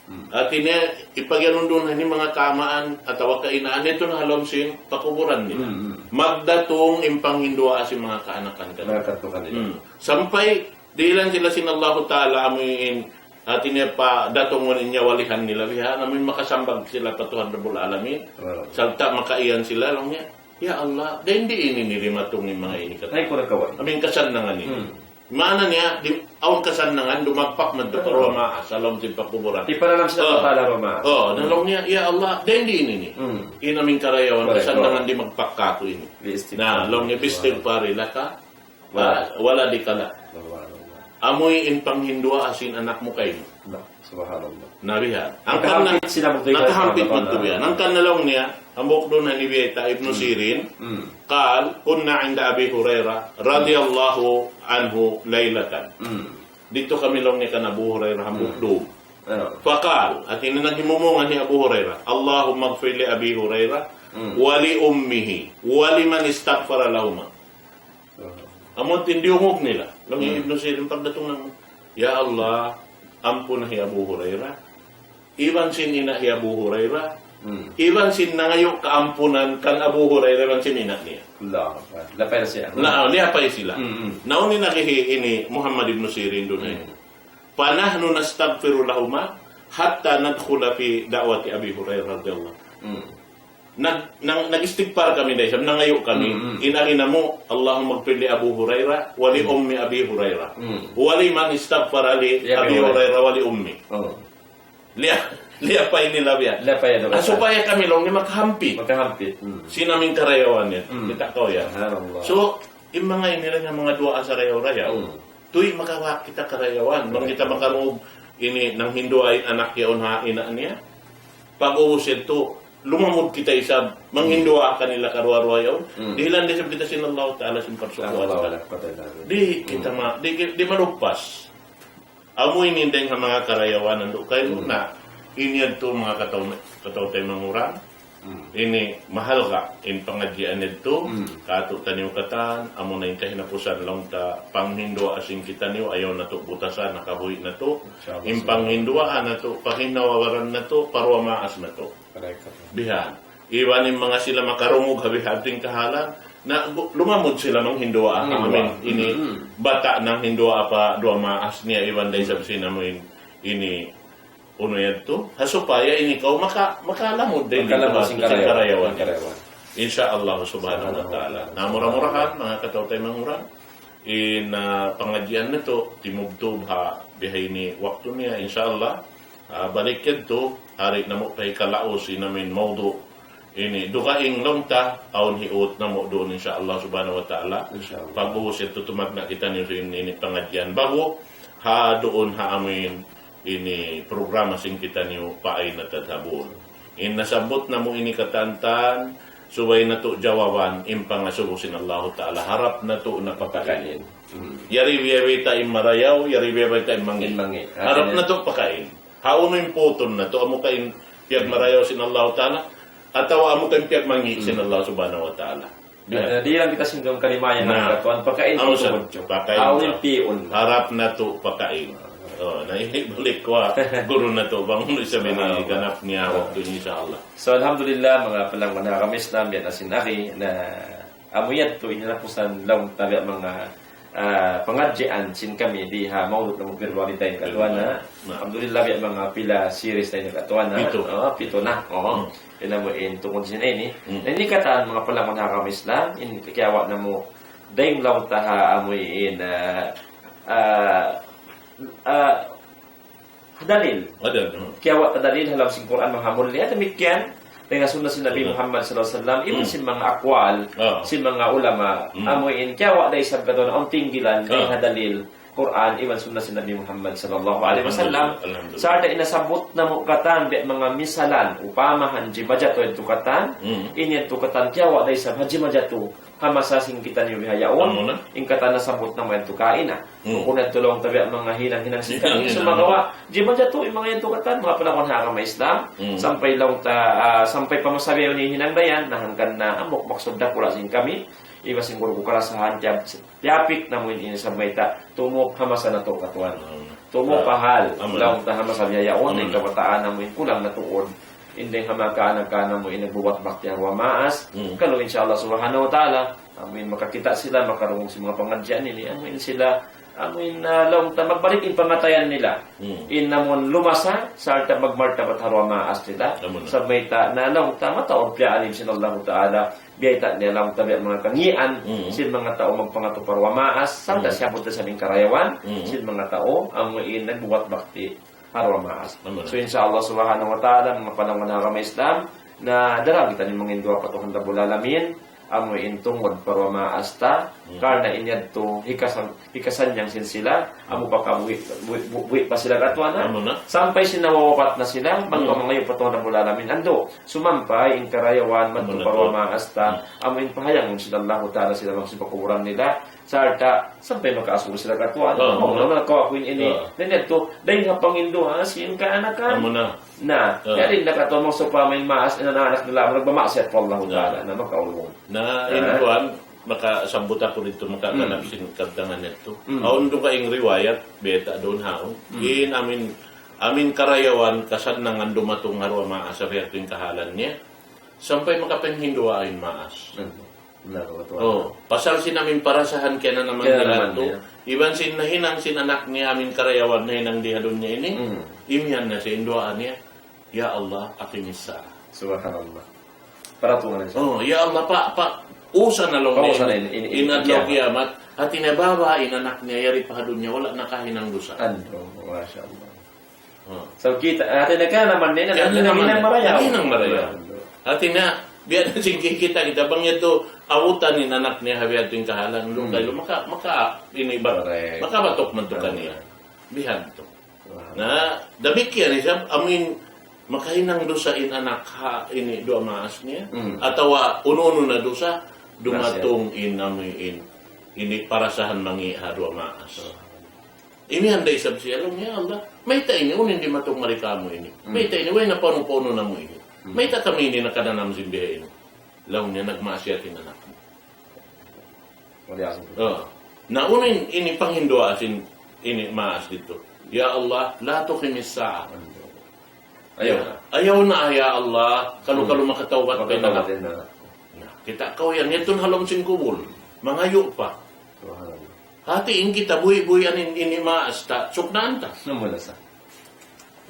Hmm. Hati niya, ipagiyanun duun ini manga kaamaan atawa kainaan yadtu na ha lawm sin pakuburan nila. Hmm, hmm. Magdatung in panghinduwaa sin manga kaanakan kanila. Manga katu' kanila. Hmm. Sampay, dihilan sila sin Allahu Ta'ala amuin, hati niya padatungun in nyawalihan nila biha, amuin makasambag sila pa Tuhan Rabbul Alamin. Wow. Sarta' makaiyan sila, laung niya, "Ya Allah, dayn di ini ini dimatung in manga ini katan." Ay, kurang kawan. Amuin kasannangan ini. Hmm. Maana niya, di, awn kasannangan, dumagpak madtu pa duwa maas, ha lawm sin pakuburan. Di pa alam sin Allah Ta'ala duwa maas. Oh, na laung niya, "Ya Allah, dayn di ini ini." Hmm. In amuin karayawan, kasannangan dimagpak kāku' ini. Bi istighfar. Na, laung niya, "Bi istighfari laka, wa, waladika lak." Amuin panghinduwaa sin anak mu kaymu. Na, subhanallah. Na biha'. Hangkan na, nakahampit sila magtuy nakahampit magtuy biha'. Hangkan na laung niya, hambuuk duun na ini biyayta' Ibnu Sirin, قال: كنا عند أبي هريرة رضي الله عنه ليلة. Didtu kami laung niya kan Abu Hurairah hambuuk duun. فقال, hati niya naghimumungan hi Abu Hurairah, اللهم اغفر لأبي هريرة ولأمه ولمن استغفر لهما. Amu in diyungug nila. Laung hi Ibnu Sirin pagdatung na, "Ya Allah, ampuna hi Abu Hurairah. Iban sin ina' hi Abu Hurairah. Iban sin nangayu' kaampunan kan Abu Hurairah iban sin ina' niya." Allahu Akbar. Liyapay na siya. Na, liyapay sila. Mm, mm. Na unu in agi hi ini Muhammad Ibnu Sirin duun ini. فنحن نستغفر لهما حتى ندخل في دعوة أبي هريرة رضي الله عنه. Nag-, nag-, nag-istighfar kami da isab, nangayu' kami. Mm, mm. In agi namu', اللهم اغفر لأبي هريرة ولأم أبي هريرة. Mm. ولمن استغفر لأبي هريرة ولأمه. Oh. Liya-, liyapay nila biya'. Liyapay nila. Ah, supaya kami laung niya makahampit. Makahampit. Mm. Sin amuin karayawan niya. Mm. Kita' kaw yan. Subhanallah. So, in manga ini laung niya manga duwaa sarayaw-rayaw. Mm. Tuy makawa' kita karayawan. Bang kita makarungug ini nanghinduwaa in anak yaun ha ina' niya. Pag-ubus yadtu, lumamud kita isab, manghinduwaa kanila karuwa-ruwa yaun. Mm. Dihilan da isab kita sin Allah Ta'ala sin parsukuan. Di' kita ma-, di', di' maluppas. Amu ini dayng ha manga karayawan nandu' kaymu na, ini yadtu manga kataw-, kataw-taymanghuran. Mm. Ini mahalga' in pangadjian yadtu, mm, kātu'niyu katan, amuna in kahinapusan laung ta panghinduwaa sin kitaniyu, ayaw natu' butasan, nakabuhi' natu'. Insya Allah. In panghinduwaa natu', panghinduwaa natu', paruwa maas natu'. Correct. Bihan. Iban in manga sila makarungug ha bihan ting kahalan, na gu-, lumamud sila manghinduwaa. Manghinduwaa. Amin. Ini, mm, bata' nanghinduwaa pa duwa maas niya, iban da isab sin amuin ini unu yadtu. Ha supaya ini kaw maka-, makalamud da in karayawan. Makalamud sin karayawan. Insya Allah subhanahu wa ta'ala. Subhanahu wa ta'ala. Na mura-murahan, manga kataw-taymanghuran. In, ah, pangadjian natu', timubtub ha biha ini waktu niya, insya Allah. Ah, balik yadtu, hari namu' pa hikalaus in amuin mawdu'. Ini, dugaing laung ta, awn hiut namu' duun, insya Allah subhanahu wa ta'ala. Insya Allah. Pag-ubus yadtu tumagna' kitaniyu sin ini pangadjian ba'gu, ha duun ha amuin ini programa sin kitaniyu, فأين تذهبون. In nasabbut namu' ini katantan, subay natu' jawaban in pangasubu sin Allahu Ta'ala. Harap natu' na pakain. Pakain. Hmm. Yari biya' bayta' in marayaw, yari biya' bayta' in mangi'. In mangi'. Harap natu' pakain. Hawnu in putun natu', amu ka in piyagmarayaw sin Allahu Ta'ala, atawa amu ka in piyagmangi' sin Allah Subhanahu wa Ta'ala. Biya'. Na, di' lang kita singgung kalimayan na katuan, pakain amu sa, pakain sa. Hawnu in piyun. Harap natu' pakain. Oh, na ini balik ku ha guru natu', bang unu isab in ganap niya waktu ini, insya Allah. So, alhamdulillah, manga palangga' ha agama Islam, biya' na sin ari, na amu yadtu in hinapusan laung ta biya' manga, ah, pangadjian sin kami di ha Mawlud Nabi Birrul Walidain katuan na. Na. Alhamdulillah, biya' manga pila series na ini katuan na. Pitu. Oh, pitu na. Oh. Hmm. Yan amu in tungud sin ini. Hmm. Na ini katan manga palangga' ha agama Islam, in kiyawa' namu' dayng laung ta ha amu in, ah, ah, ah, dalil. Dalil, hmm. Kiyawa' ta dalil ha lawm sin Qur'an mahamulliya, damikkiyan dayn ha sunna sin Nabi Muhammad sallallahu alayhi wasallam, iban sin manga aqwal sin manga ulama, amu in kiyawa' da isab katuan awn tinggilan dayn ha dalil Qur'an iban sunna sin Nabi Muhammad sallallahu alayhi wasallam. Alhamdulillah, alhamdulillah. Sarta' in nasabbut namu' katan biya' manga misalan, upamahan jimajatu yadtu katan, in yadtu katan kiyawa' da isab ha jimajatu ha masa sin kitaniyu bihaun, in katan nasabbut namu' yadtu kaina. Hmm. Bukun yadtu laung ta biya' manga hinang-hinang sin kami. Hinang-hinang. Sumagawa', jimajatu in manga yadtu katan, manga palangga' ha agama Islam, sampay laung ta, ah, sampay pa masa bihaun in hinang dayan, na hangkan na hambuuk maksud dakula' sin kami, iban sin guru ku kalasahan, tiyap-, tiyapik namu' in ini sa mayta', tumuk ha masa natu' katuan. Hmm. Tumupahal. Laung ta ha masa bihaun, in kabataan namu' in kulang na tuud. In dayng ha manga kaanakan namu' in nagbubuat bakti ha duwa maas. Kalu insya Allah subhanahu wa ta'ala, amu in makakita' sila, makarungug sin manga pangadjian ini, amu in sila, amu in, ah, laung ta magbalik in pangatayan nila. In amu in lumasa, sarta' magmartabat ha duwa maas nila. Sa' mayta' na laung ta mataud piyaalim sin Allahu ta'ala, biyayta' niya laung ta biya' manga kangīan sin manga tau magpangatup ha duwa maas, sarta' siyabut da sa' in karayawan sin manga tau amu in nagbubuat bakti ha duwa maas. So, insya Allah subhanahu wa ta'ala, manga palangga' ha agama Islam, na daran kita ini manginduwaa pa Tuhan Rabbul Alamin, amu in tungud pa duwa maas ta, karna' in yadtu hikasan, hikasannyang sin sila, amu pa kabuhi', buhi', buhi', buhi' pa sila katuan, ha? Sampay sin nawawapat na sila, bang kaw mangayu' pa Tuhan Rabbul Alamin, andu', sumampay in karayawan, madtu pa duwa maas ta, amu in pahayangun sin Allahu ta'ala sila bang sin pakuburan nila, sarta' sampay makaasubu sila katuan. Amu na, kaw aku in ini. Dayn ha panginduwaa sin kaanakan. Na, yari na katuan, bang sawpama in maas, in anak nila, nagbamaksiat pa Allahu ta'ala, na makaulung. Na, in kuwan, makasabbut aku didtu, makaganap sin kabtangan yadtu. Awn dugaing riwayat, biyayta' duun haun. In amin, amin karayawan, kasannangan dumatung ha duwa maas, sabiya' in kahalan niya. Sampay makapanghinduwaa in maas. Pasal sin amin parasahan kiyanaman nila yadtu. Iban sin nahinang sin anak niya, amin karayawan nahinang di ha dunya ini. Imiyan na sin duwaa niya, "Ya Allah, aqimis sa'a." Subhanallah. Paratungan na siya. Oh, ya Allah, pa, pa, usa na laung niya in adlaw kiyamat. Hati niya baba' in anak niya, yari pa ha dunya, wala' nakahinang dusa. Andu', masha Allah. So, kita', hati niya kiyanaman niya, kiyanaman niya, nahinang marayaw. Nahinang marayaw. Hati niya, biya' na sin kikita' kita, bang yadtu, abutan in anak niya, ha biya' yadtu in kahalan, luka, maka, maka, ini ba, makabatuk man tu kaniya. Bihan tu. Na, damikkiyan isab, amin, makahinang dusa in anak ha, ini duwa maas niya, atawa unu-unu na dusa, dumatung in, amin, ini parasahan mangi' ha duwa maas. Imiyan da isab siya, laung, "Ya Allah, mayta' ini, unu in dimatung mari kāmu' ini? Mayta' ini, way na paunu-paunu namu' ini? Mayta' kami ini nakananam sin biha ini?" Laung niya, "Nagmaksiyat in anak mu." Na unu in, ini panghinduwaa sin ini maas didtu. "Ya Allah, la tuqimis sa'a." Ayaw na. Ayaw na, ya Allah, kalu-kalu makatawbat pa in anak. Na, kita' kaw yan, yadtu na ha lawm sin kubul. Mangayu' pa. Hati in kita buhi'-buhian in, ini maas ta, suknaan ta.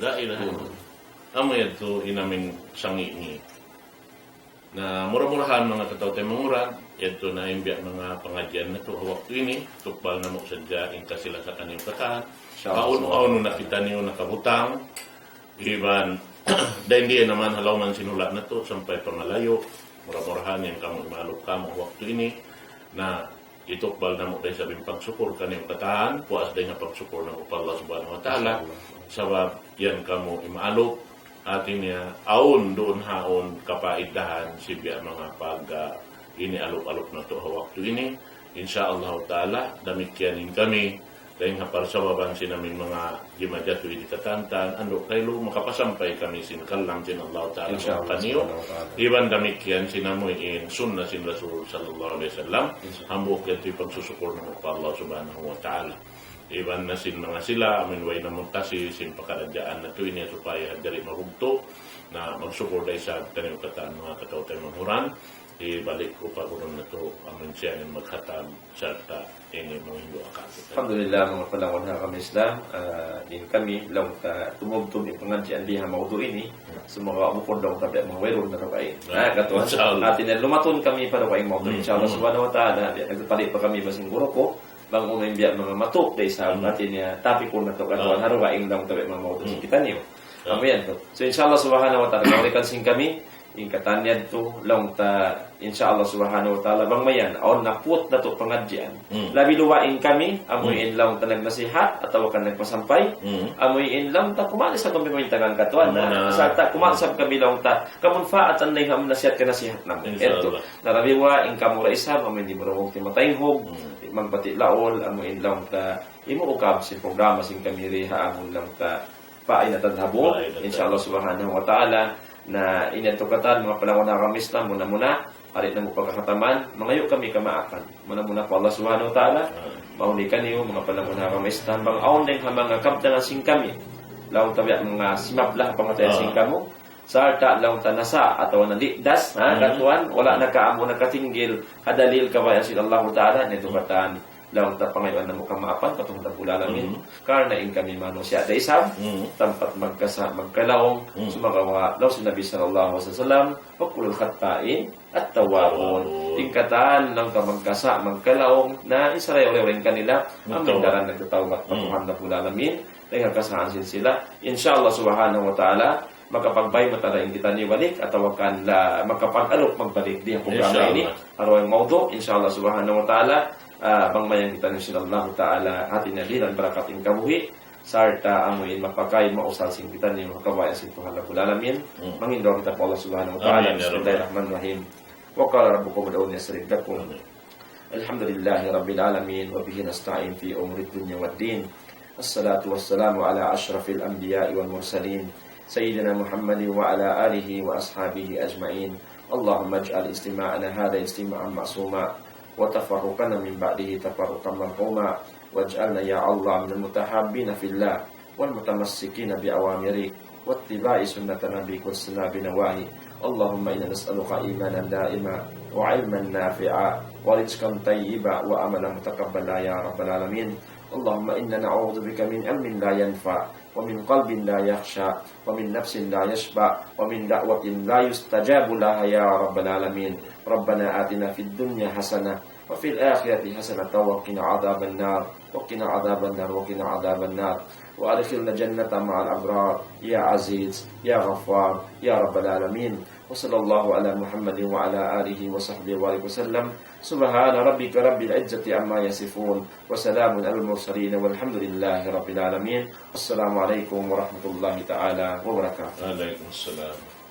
La ilaha illallah. Amu yadtu in amin sangi' ini. Na mura-murahan manga kataw-taymanghuran, yadtu na in biya' manga pangadjian natu' ha waktu ini, tukbal namu' sadja in kasila sa kaniyu katan. Awn-awn na kitaniyu nakabutang, iban dayn di na man ha lawm sin hula' natu' sampay pa malayu', mura-murahan yan kamu imalup kamu ha waktu ini. Na itukbal namu' da isab in pagsukur kaniyu katan, puas dayn ha pagsukur namu' pa Allah Subhanahu wa Ta'ala. Sabab yan kamu imalup, hati niya, awn duun haun kapaidahan sin biya' manga pag, ah, ini alup-alup natu' ha waktu ini. Insya Allah Ta'ala, damikkiyan in kami, dayn ha parsababan sin amin manga jimajatu ini katantan, andu' kailu makapasampay kami sin kalam sin Allah Ta'ala kaniyu. Iban damikkiyan sin amu in sunnah sin Rasul sallallahu alayhi wasallam, hambuuk yadtu in pagsusukur namu' pa Allah Subhanahu wa Ta'ala. Iban na sin manga sila, amin way namuntasi sin pakaradjaan natu' ini supaya jari mabugtu', na magsukur da isab kaniyu katan manga kataw-taymanghuran, hibalik ku pa guru natu', amin siya in maghatam, sarta' ini manghindu' akal kita. Alhamdulillah, manga palangga' ha agama Islam, ah, in kami, laung ta tumubtub in pangadjian di ha mawdu' ini, sumagawa' bukun laung ta biya' manga wayruun na dugaing. Na, katuan. Insya Allah. Hati niya lumatun kami pa dugaing mawdu', insya Allah subhanahu wa ta'ala, biya' nagpalit pa kami ba sin guru ku, bang unu in biya' manga matup da isab, hati niya, tapi kunu' natu' katuan, ha dugaing laung ta biya' manga mawdu' sin kitaniyu. Amu yan tu. So, insya Allah subhanahu wa ta'ala, mawrikan sin kami, in katan yadtu, laung ta, insya Allah subhanahu wa ta'ala, bang mayan, awn naput natu' pangadjian. Labi luwa in kami, amu in laung ta nagnasihat, atawa kan nagpasampay, amu in laung ta, kumalis sa kami pamintangan katuan na, sarta' kumalis sa kami laung ta, kamunpaatan na in nasihat ka nasihat namu'. Insya Allah. Na labi luwa in kamu da isab, amu in di' marungug timatainghug, magpati laul, amu in laung ta, imuukab sin programa sin kami ri ha amun laung ta, pa ina tadhabun, insya Allah subhanahu wa ta'ala, na ini in tukatan, manga palangga' ha agama Islam, muna-muna, Ari namu' pagkakataman, mangayu' kami kamaapan. Muna-muna pa Allah Subhanahu wa Ta'ala, mauni kaniyu, manga panamunahan kami, istambang awn dayng ha manga kabtangan sin kami. Laung ta biya' manga simabla ha pangatayan sin kamu. Sarta' laung ta nasa atawa naligdas, ha, katuan, wala' nakaamu nakatinggil, ha dalil kabayaan sin Allah Ta'ala, ini tu katan. Laung ta pangayuan namu' kamaapan pa Tuhan Rabbul Alamin. Karna' in kami manusiya' da isab, tampat magkasa', magkalaung, sumagawa', laung sin Nabi sallallahu alayhi wasallam, وكل خطاء التواب. In katan laung ta magkasa', magkalaung, na in sarayaw-rayaw dayn kanila, amu in daran nagtatawbat pa Tuhan Rabbul Alamin, dayn ha kasaan sin sila. Insya Allah Subhanahu wa Ta'ala, makapagbayta' ta in kitaniyu balik, atawa kan la makapag-alup magbalik di ha programa ini. Aru in mawdu', insya Allah Subhanahu wa Ta'ala, ah, bang mayan kitaniyu sin Allah Ta'ala, hati niya dihilan barakat in kabuhi', sarta' amu in mapakay mausal sin kitaniyu ha kabayaan sin Tuhan Rabbul Alamin. Manghindu' kita pa Allah Subhanahu wa Ta'ala. Amin, ya Rabbal. Bismillahirrahmanirrahim. وقال ربكم ادعوني أستجب لكم. الحمد لله رب العالمين، وبه نستعين في أمور الدنيا والدين. الصلاة والسلام على أشرف الأنبياء والمرسلين، سيدنا محمد وعلى آله وأصحابه أجمعين. اللهم اجعل اجتماعنا هذا اجتماعا معصوما، وتفرقنا من بعده تفرقا مرحوما، واجعلنا يا الله من المتحابين في الله، والمتمسكين بأوامرك، واتباع سنة نبيك واجتناب نواهيك. اللهم إنا نسألك إيمانا دائما، وعلما نافعا، ورزقا طيبا، وعملا متقبلا يا رب العالمين. اللهم إنا نعوذ بك من علم لا ينفع، ومن قلب لا يخشع، ومن نفس لا يشبع، ومن دعوة لا يستجاب لها يا رب العالمين. ربنا آتنا في الدنيا حسنة، وفي الآخرة حسنة، وقنا عذاب النار، وقنا عذاب النار، وقنا عذاب النار. وأدخلنا الجنة مع الأبرار، يا عزيز، يا غفار، يا رب العالمين. وصلى الله على محمد وعلى آله وصحبه وبارك وسلم. سبحان ربك رب العزة عما يصفون، وسلام على المرسلين، والحمد لله رب العالمين. السلام عليكم ورحمة الله تعالى وبركاته. وعليكم السلام.